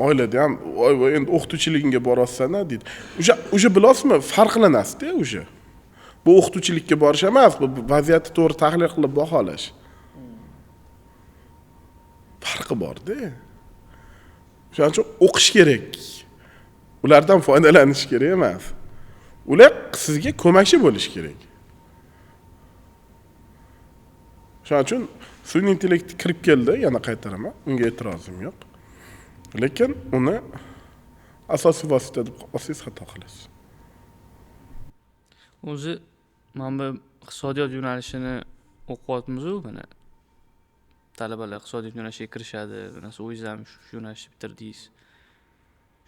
oilada ham, voy voy, endi o'qituvchiligingga boryapsan-a deydi. O'sha bilasizmi, farqlanasizda o'sha. Bu o'qituvchilikka borish emas, bu vaziyatni to'g'ri tahlil qilib baholash. Farqi bor-da. Shuning uchun o'qish kerak. Ulardan foydalanish kerak emas. Ular sizga ko'makchi bo'lish kerak. Shuning uchun sun'iy intellekt kirib keldi, yana qaytaraman, unga e'tirozim yo'q. Lekin uni asosiy vosita deb olsangiz xato qilasiz. O'zi mana bu iqtisodiyot yo'nalishini o'qiyapmiz-u, mana talabalar iqtisodiyot yo'nalishiga kirishadi, mana o'zingiz ham shu yo'nalishni bitirdingiz.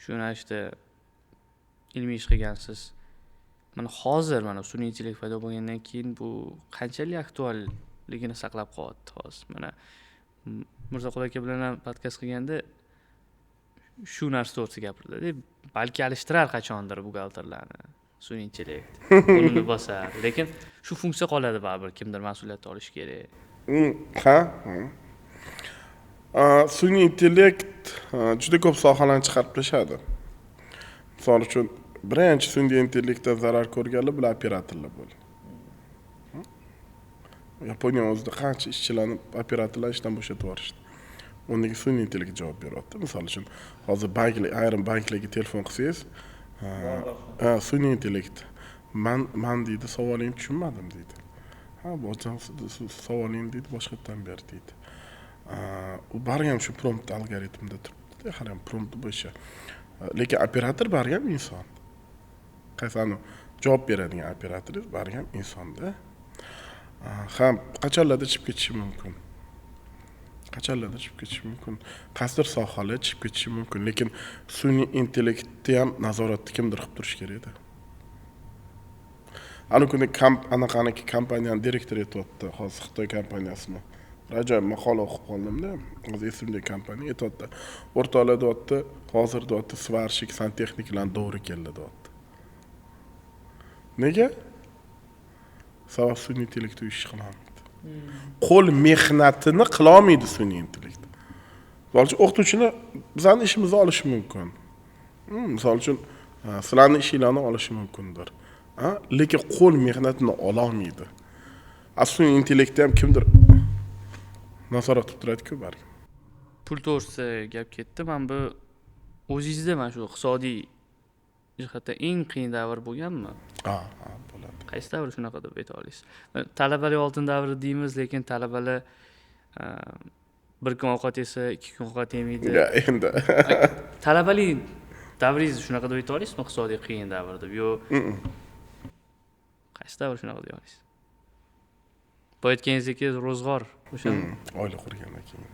Shu yo'nalishda ilmiy ish qilgansiz. Mana hozir mana sun'iy intellekt paydo bo'lgandan keyin bu qanchalik aktualligini saqlab qolyapti hozir. Mana Mirzoqul aka bilan ham podkast qilganda shu narsa to'g'risida gapirdi. Balki alishtirar qachondir buxgalterlarni sun'iy intellekt. Uni bosar, lekin shu funksiya qoladi baribir, kimdir mas'uliyat olishi kerak. Ha. Sun'iy intellekt juda ko'p sohalarni chiqarib tashladi. Misol uchun, birinchi sun'iy intellektdan zarar ko'rganlar bular operatorlar bo'ldi. Yaponiya o'zida qancha ishchilarni operatorlar ishdan bo'shatib yuborishdi. Unga sun'iy intellekt javob beryapti. Misol uchun, hozir banklar, ayrim banklarga telefon qilsangiz, sun'iy intellekt man deydi, savolingni tushunmadim deydi. Ha, bu savolingni deydi, boshqatdan ber deydi. U baribir ham shu prompt algoritmda turibdi, har ham prompt bo'yicha. Lekin operator baribir ham inson. Qaysi javob beradigan operator baribir ham insonda. Ham qachonlardir chiqib ketishi mumkin. Qachonlardir chiqib ketishi mumkin. Qaysidir sohalar chiqib ketishi mumkin, lekin sun'iy intellektni ham nazoratni kimdir qilib turishi kerak edi. Ana kuni anaqaniki kompaniyaning direktori aytyapti, hozir Xitoy kompaniyasini. Bir ajoyib maqola o'qib qoldimda, hozir esimda kompaniya aytyapti. O'rtoqlar deyapti, hozir deyapti, svarщик, santexniklar to'g'ri keldi deyapti. Nega? Sabab sun'iy intellekt u ish qila olmaydi. Qo'l mehnatini qila olmaydi sun'iy intellekt. Misol uchun, o'qituvchini bizani ishimizni olishi mumkin. Misol uchun, sizlarning ishinglarni olishi mumkindir. Lekin qo'l mehnatini ola olmaydi. Sun'iy intellektni ham kimdir nazorat qilib turadi-ku baribir. Pul to'g'risida gap ketdi. Mana bu o'zingizda mana shu iqtisodiy jihatdan eng qiyin davr bo'lganmi? Ha, bo'ladi. Qaysi davr shunaqa deb ayta olasiz? Talabalar oltin davri deymiz, lekin talabalar bir kun ovqat yesa, ikki kun ovqat yemaydi. Ya, endi. Talabalik davringizni shunaqa deb ayta olasizmi, iqtisodiy qiyin davr deb? Yo. Qaysi davr shunaqa deya olasiz? Boya aytganingizdek, ro'zg'or o'sha. Oila qurgandan keyin.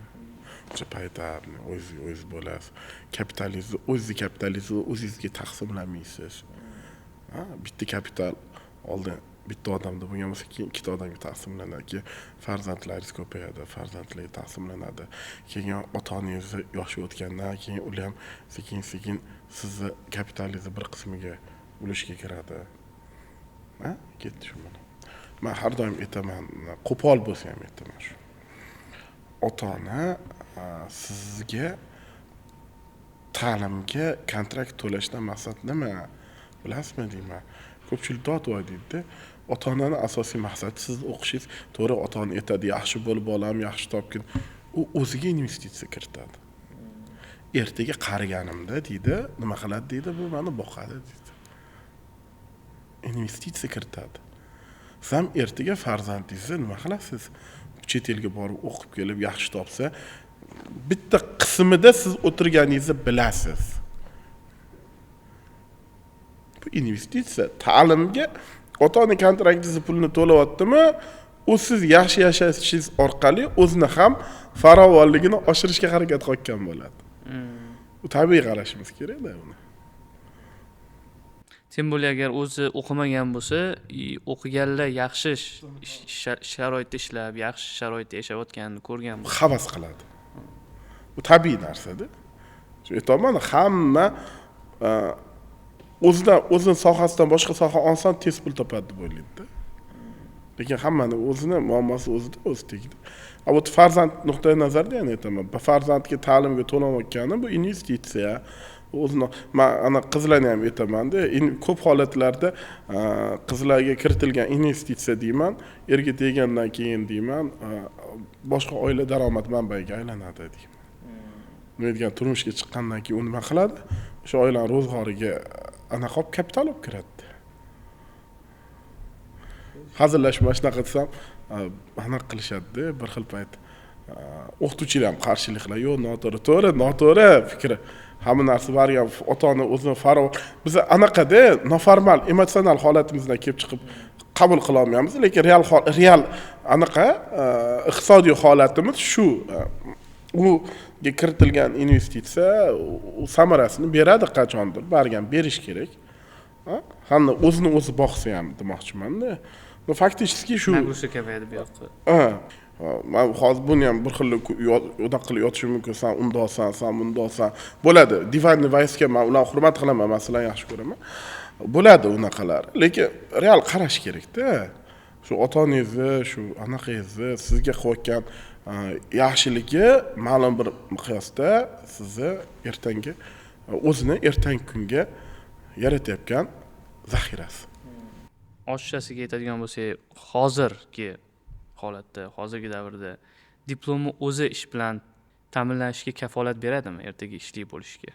O'sha paytda o'zingiz bo'lasiz. Kapitalingizni, o'zingizni kapitalingizni o'zingizga taqsimlamaysiz. Bitta kapital oldin bitta odamda bo'lgan bo'lsa, keyin ikkita odamga taqsimlanadi, keyin farzandlaringiz ko'payadi, farzandlarga taqsimlanadi. Keyin ota-onangizni yoshi o'tgandan keyin ular ham sekin-sekin sizni kapitalingizni bir qismiga ulushga kiradi. Ha, ketdi shu bilan. Men har doim aytaman, qo'pol bo'lsa ham aytaman shu. Ota-ona sizga ta'limga kontrakt to'lashdan maqsad nima? Bilasizmi deyman. Ko'pchilik dod voy deydi. Ota-onani asosiy maqsadi sizni o'qishingiz. To'g'ri, ota-ona aytadi, yaxshi bo'l bolam, yaxshi topgin. U o'ziga investitsiya kiritadi. Ertaga qariganimda deydi, nima qiladi deydi, bu meni boqadi deydi. Investitsiya kiritadi. Siz ham ertaga farzandingizni nima qilasiz? Chet elga borib o'qib kelib yaxshi topsa, bitta qismida siz o'tirganingizni bilasiz. Bu investitsiya. Ta'limga ota-ona kontraktingizni pulini to'layaptimi, u siz yaxshi yashashingiz orqali o'zini ham farovonligini oshirishga harakat qilayotgan bo'ladi. U tabiiy qarashimiz kerakda uni. Тем более agar o'zi o'qimagan bo'lsa, o'qiganlar yaxshi sharoitda ishlab, yaxshi sharoitda yashayotganini ko'rgan bo'lsa, havas qiladi. Bu tabiiy narsada. Shu aytyapman, hamma o'zidan, o'zini sohasidan boshqa soha oson tez pul topadi deb o'ylaydida. Lekin hammani o'zini muammosi o'zida, o'zi tegdi. A вот farzand nuqtai nazaridan yana aytaman, farzandga ta'limga to'lanayotgani bu investitsiya. O'zini man ana qizlarni ham aytamanda, ko'p holatlarda qizlarga kiritilgan investitsiya deyman, erga tegandan keyin deyman, boshqa oila daromad manbaiga aylanadi deyman. Nima degan, turmushga chiqqandan keyin u nima qiladi? O'sha oilani ro'zg'origa anaqa olib, kapital olib kiradi. Hazillashib mana shunaqa desam, anaqa qilishadida bir xil payt. O'qituvchilar ham qarshilik qiladi. Yo'q, noto'g'ri, to'g'ri, noto'g'ri fikri. Hamma narsa baribir ota-ona o'zini biz anaqada noformal emotsional holatimizdan kelib chiqib qabul qila olmaymiz, lekin real anaqa iqtisodiy holatimiz shu. Uga kiritilgan investitsiya u samarasini beradi qachondir, baribir berish kerak. Hamma o'zini o'zi boqsa ham demoqchimanda. Но фактически shu нагрузка kamayadi bu yoqqa. Ha. Man hozir buni ham bir xil unaqa qilib yotishim mumkin, san undoqsan, san bundoqsan. Bo'ladi. Диванный войска man ularni hurmat qilaman, masalan, yaxshi ko'raman. Bo'ladi unaqalar. Lekin real qarash kerakda. Shu ota-onangizni, shu anaqangizni sizga qilayotgan yaxshiligi ma'lum bir miqyosda sizni ertangi o'zini ertangi kunga yaratayotgan zaxirasi. Ochiqchasiga aytadigan bo'lsak, hozirgi holatda, hozirgi davrda diplomni o'zi ish bilan ta'minlanishga kafolat beradimi ertaga ishli bo'lishga?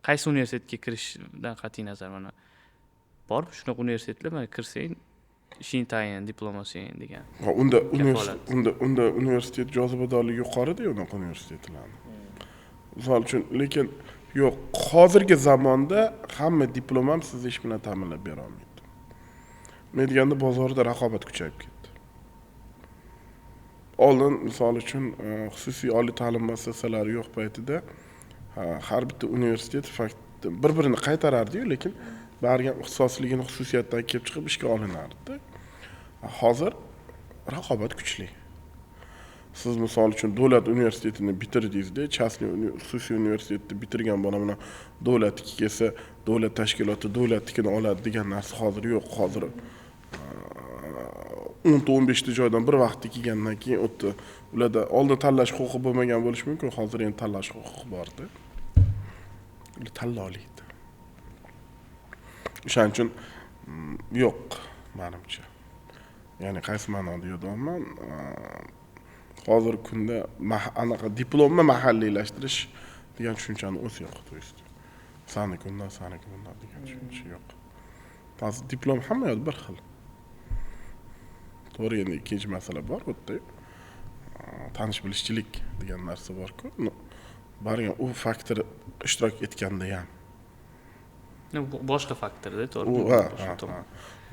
Qaysi universitetga kirishdan qat'iy nazar, mana bormi shunaqa universitetlar, mana kirsang ishing tayin, diplom olsang degan. Ha, unda universitet jozibadorligi yuqorida unaqa universitetlarni. Misol uchun, lekin yo'q, hozirgi zamonda hamma diplom ham sizni ish bilan ta'minlab bera olmaydi. Nima deganda, bozorda raqobat kuchayib ketdi. Oldin, misol uchun, xususiy oliy ta'lim muassasalari yo'q paytida har bitta universitet fakt bir-birini qaytarardi-yu, lekin baribir ixtisosligini xususiyatidan kelib chiqib ishga olinardi. Hozir raqobat kuchli. Siz misol uchun davlat universitetini bitirdingizda, частный xususiy universitetni bitirgan bola bilan davlatniki kelsa, davlat tashkiloti davlatnikini oladi degan narsa hozir yo'q. Hozir 10ta 15ta joydan bir vaqtda kelgandan keyin u yerda ularda oldin tanlash huquqi bo'lmagan bo'lishi mumkin, hozir endi tanlash huquqi borda. Ular tanla oladi. O'shaning uchun yo'q, menimcha. Ya'ni qaysi ma'noda yo'q deyapman? Hozirgi kunda anaqa diplomni mahalliylashtirish degan tushunchani o'zi yo'q, то есть saniki undan, saniki bundan degan tushuncha yo'q. Hozir diplom hamma yoqda bir xil. To'g'ri, endi ikkinchi masala bor bu yerda. Tanish bilishchilik degan narsa bor-ku. Baribir u faktor ishtirok etganda ham. Bu boshqa faktorda, to'g'ri. U, ha, Boshqa ha, to'g'ri. ha.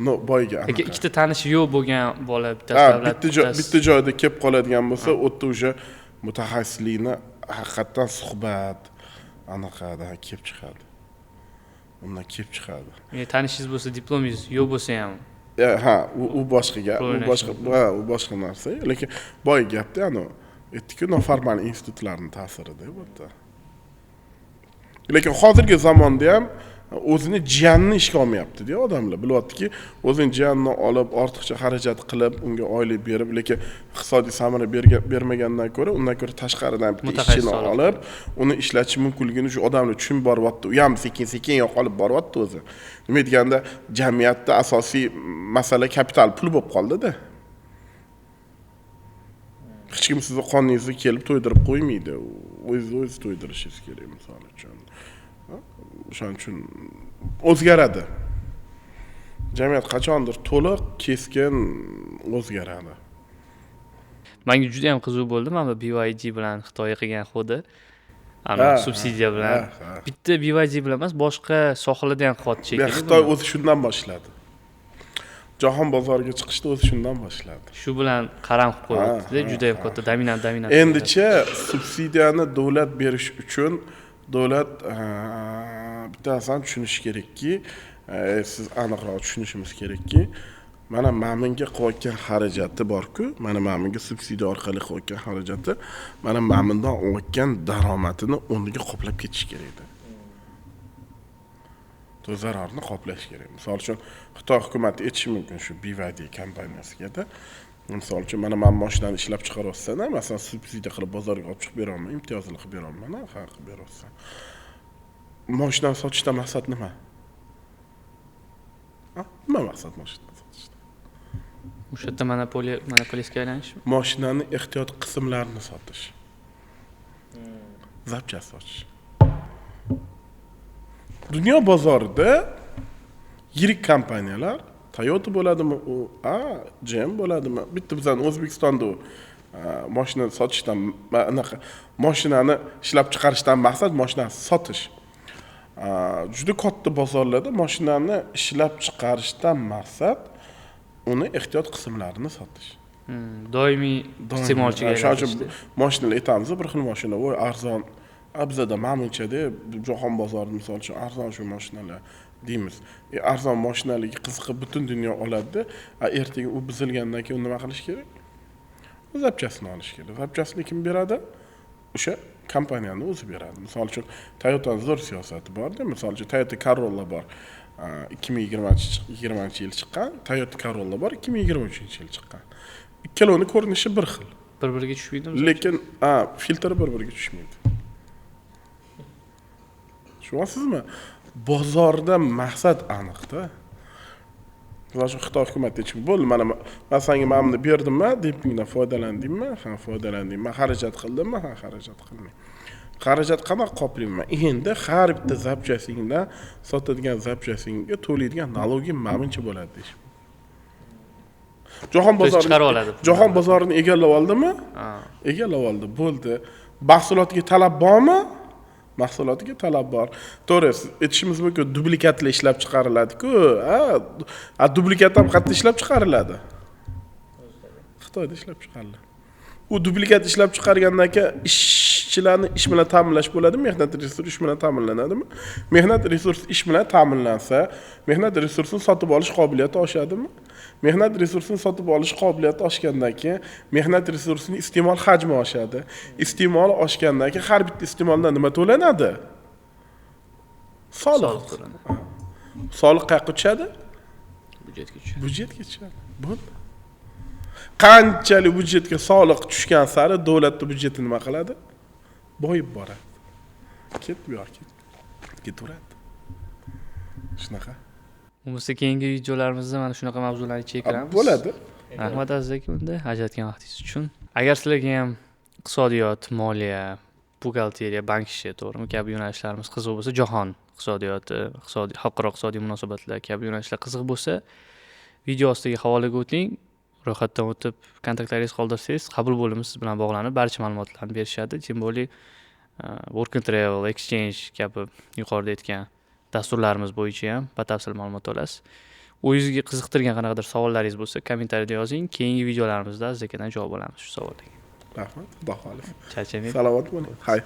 No, boyga Lekin anaqa. ikkita tanishi yo'q bo'lgan bola bittasi davlat, bitta joyda kelib qoladigan bo'lsa, u yerda уже mutaxassislikni haqiqatdan suhbat anaqadan kelib chiqadi. Undan kelib chiqadi. Ya'ni tanishingiz bo'lsa, diplomingiz yo'q bo'lsa ham Ha, u boshqa gap, u O'ynash boshqa, mumkin. ha, u boshqa narsa. Lekin boy gapda, anu aytdiku, noformal institutlarning ta'sirida bu yerda. Lekin hozirgi zamonda ham o'zini jiyanini ishga olmayapti-da odamlar. Bilyaptiki, o'zini jiyanini olib, ortiqcha xarajat qilib, unga oylik berib, lekin iqtisodiy samara bermagandan ko'ra, undan ko'ra tashqaridan bitta Mutaxassis ishchini olib. olib, uni ishlatish mumkinligini shu odamlar tushunib boryapti. U ham sekin-sekin yo'qolib boryapti o'zi. Nima deganda, jamiyatda asosiy masala kapital pul bo'lib qoldi-da. Hech kim sizni qorningizni kelib to'ydirib qo'ymaydi. O'zingizni o'zingiz to'ydirishingiz kerak, misol uchun. O'shaning uchun o'zgaradi. Jamiyat qachondir to'liq, keskin o'zgaradi. Menga juda ham qiziq bo'ldi mana bu BYD bilan Xitoy qilgan ход i. Ana subsidiya bilan. Bitta BYD bilan emas, boshqa sohalarda ham qilyapti shekilli. Xitoy o'zi shundan boshladi. Jahon bozoriga chiqishda o'zi shundan boshladi. Shu bilan qaram qilib qo'yapti-da, juda ham katta dominant. Endicha subsidiyani davlat berish uchun Davlat bitta narsani tushunishi kerakki, siz aniqroq tushunishimiz kerakki, mana bunga qilayotgan xarajati bor-ku, mana bunga subsidiya orqali qilayotgan xarajati, mana bundan olayotgan daromadini o'rniga qoplab ketish kerak edi. To zararni qoplash kerak. Misol uchun, Xitoy hukumati aytishi mumkin shu BYD kompaniyasiga-da. Misol uchun, mana men mashinani ishlab chiqaryapsan, masalan, subsidiya qilib bozorga olib chiqib beraman, imtiyozli qilib beraman, ha, qilib beryapsan. Mashinani sotishdan maqsad nima? Nima maqsad mashinani sotishdan? O'sha yerda monopolistga aylanish. Mashinani ehtiyot qismlarini sotish. Zapchast sotish. Dunyo bozorida yirik kompaniyalar, Toyota bo'ladimi u, GM bo'ladimi? Bitta bizning O'zbekistonda u mashina sotishdan, anaqa mashinani ishlab chiqarishdan maqsad mashinani sotish. Juda katta bozorlarda mashinani ishlab chiqarishdan maqsad uni ehtiyot qismlarini sotish. Doimiy iste'molchiga aylantirishdi. Mashinalar aytamiz, bir xil mashina, voy arzon, bizada manimchada jahon bozorida misol uchun arzon shu mashinalar deymiz. Arzon mashinaligi qiziqib butun dunyo oladi-da, ertaga u buzilgandan keyin nima qilish kerak? Zapchastini olish kerak. Zapchastini kim beradi? O'sha kompaniyani o'zi beradi. Misol uchun Toyota'ning zo'r siyosati bor-da. Misol uchun Toyota Corolla bor. 2020-yil chiqqan, Toyota Corolla bor, 2023-yil chiqqan. Ikkalovini ko'rinishi bir xil. Bir-biriga tushmaydimi? Lekin filtri bir-biriga tushmaydi. Tushunyapsizmi? Bozorda maqsad aniq-da. Misol uchun Xitoy hukumati aytib, bo'ldi, mana men senga mana buni berdimmi, dempingdan foydalandingmi? Ha, foydalanding. Men xarajat qildimmi? Ha, xarajat qildim. Xarajat qanaqa qoplayman? Endi har bitta zapchastingdan sotadigan zapchastingga to'laydigan naloging manimcha bo'ladi deyish. Jahon bozorini chiqarib oladi. Jahon bozorini egallab oldimi? Egallab oldi, bo'ldi. Mahsulotga talab bormi? Mahsulotiga talab bor. To'g'ri, aytishimiz mumkin, dublikatlar ishlab chiqariladi-ku. Ha, dublikat ham qayerda ishlab chiqariladi? Xitoyda ishlab chiqariladi. U dublikat ishlab chiqargandan keyin ishchilarni ish bilan ta'minlash bo'ladimi? Mehnat resursi ish bilan ta'minlanadimi? Mehnat resursi ish bilan ta'minlansa, mehnat resursini sotib olish qobiliyati oshadimi? Mehnat resursini sotib olish qobiliyati oshgandan keyin mehnat resursini iste'mol hajmi oshadi. Iste'mol oshgandan keyin har bitta iste'moldan nima to'lanadi? Soliq. Soliq qayerga tushadi? Byudjetga tushadi. Byudjetga tushadi. Bo'ldi. Qanchalik byudjetga soliq tushgan sari davlatning byudjeti nima qiladi? Boyib boradi. Ketib bu yoqqa ketaveradi. Shunaqa. Bo'lmasa keyingi videolarimizda mana shunaqa mavzularni ichiga kiramiz. Bo'ladi. Rahmat Aziz aka, unda ajratgan vaqtingiz uchun. Agar sizlarga ham iqtisodiyot, moliya, buxgalteriya, bank ishi, to'g'rimi, kabi yo'nalishlarimiz qiziq bo'lsa, jahon iqtisodiyoti, xalqaro iqtisodiy munosabatlar kabi yo'nalishlar qiziq bo'lsa, video ostidagi havolaga o'ting, ro'yxatdan o'tib kontaktlaringizni qoldirsangiz, qabul bo'limi siz bilan bog'lanib, barcha ma'lumotlarni berishadi. Тем более work and travel, exchange kabi yuqorida aytgan dasturlarimiz bo'yicha ham batafsil ma'lumot olasiz. O'zingizga qiziqtirgan qanaqadir savollaringiz bo'lsa, kommentariyada yozing. Keyingi videolarimizda Aziz akadan javob olamiz shu savollarga. Rahmat, xudo xohlasa. Charchamang. Salomat bo'ling. Xayr.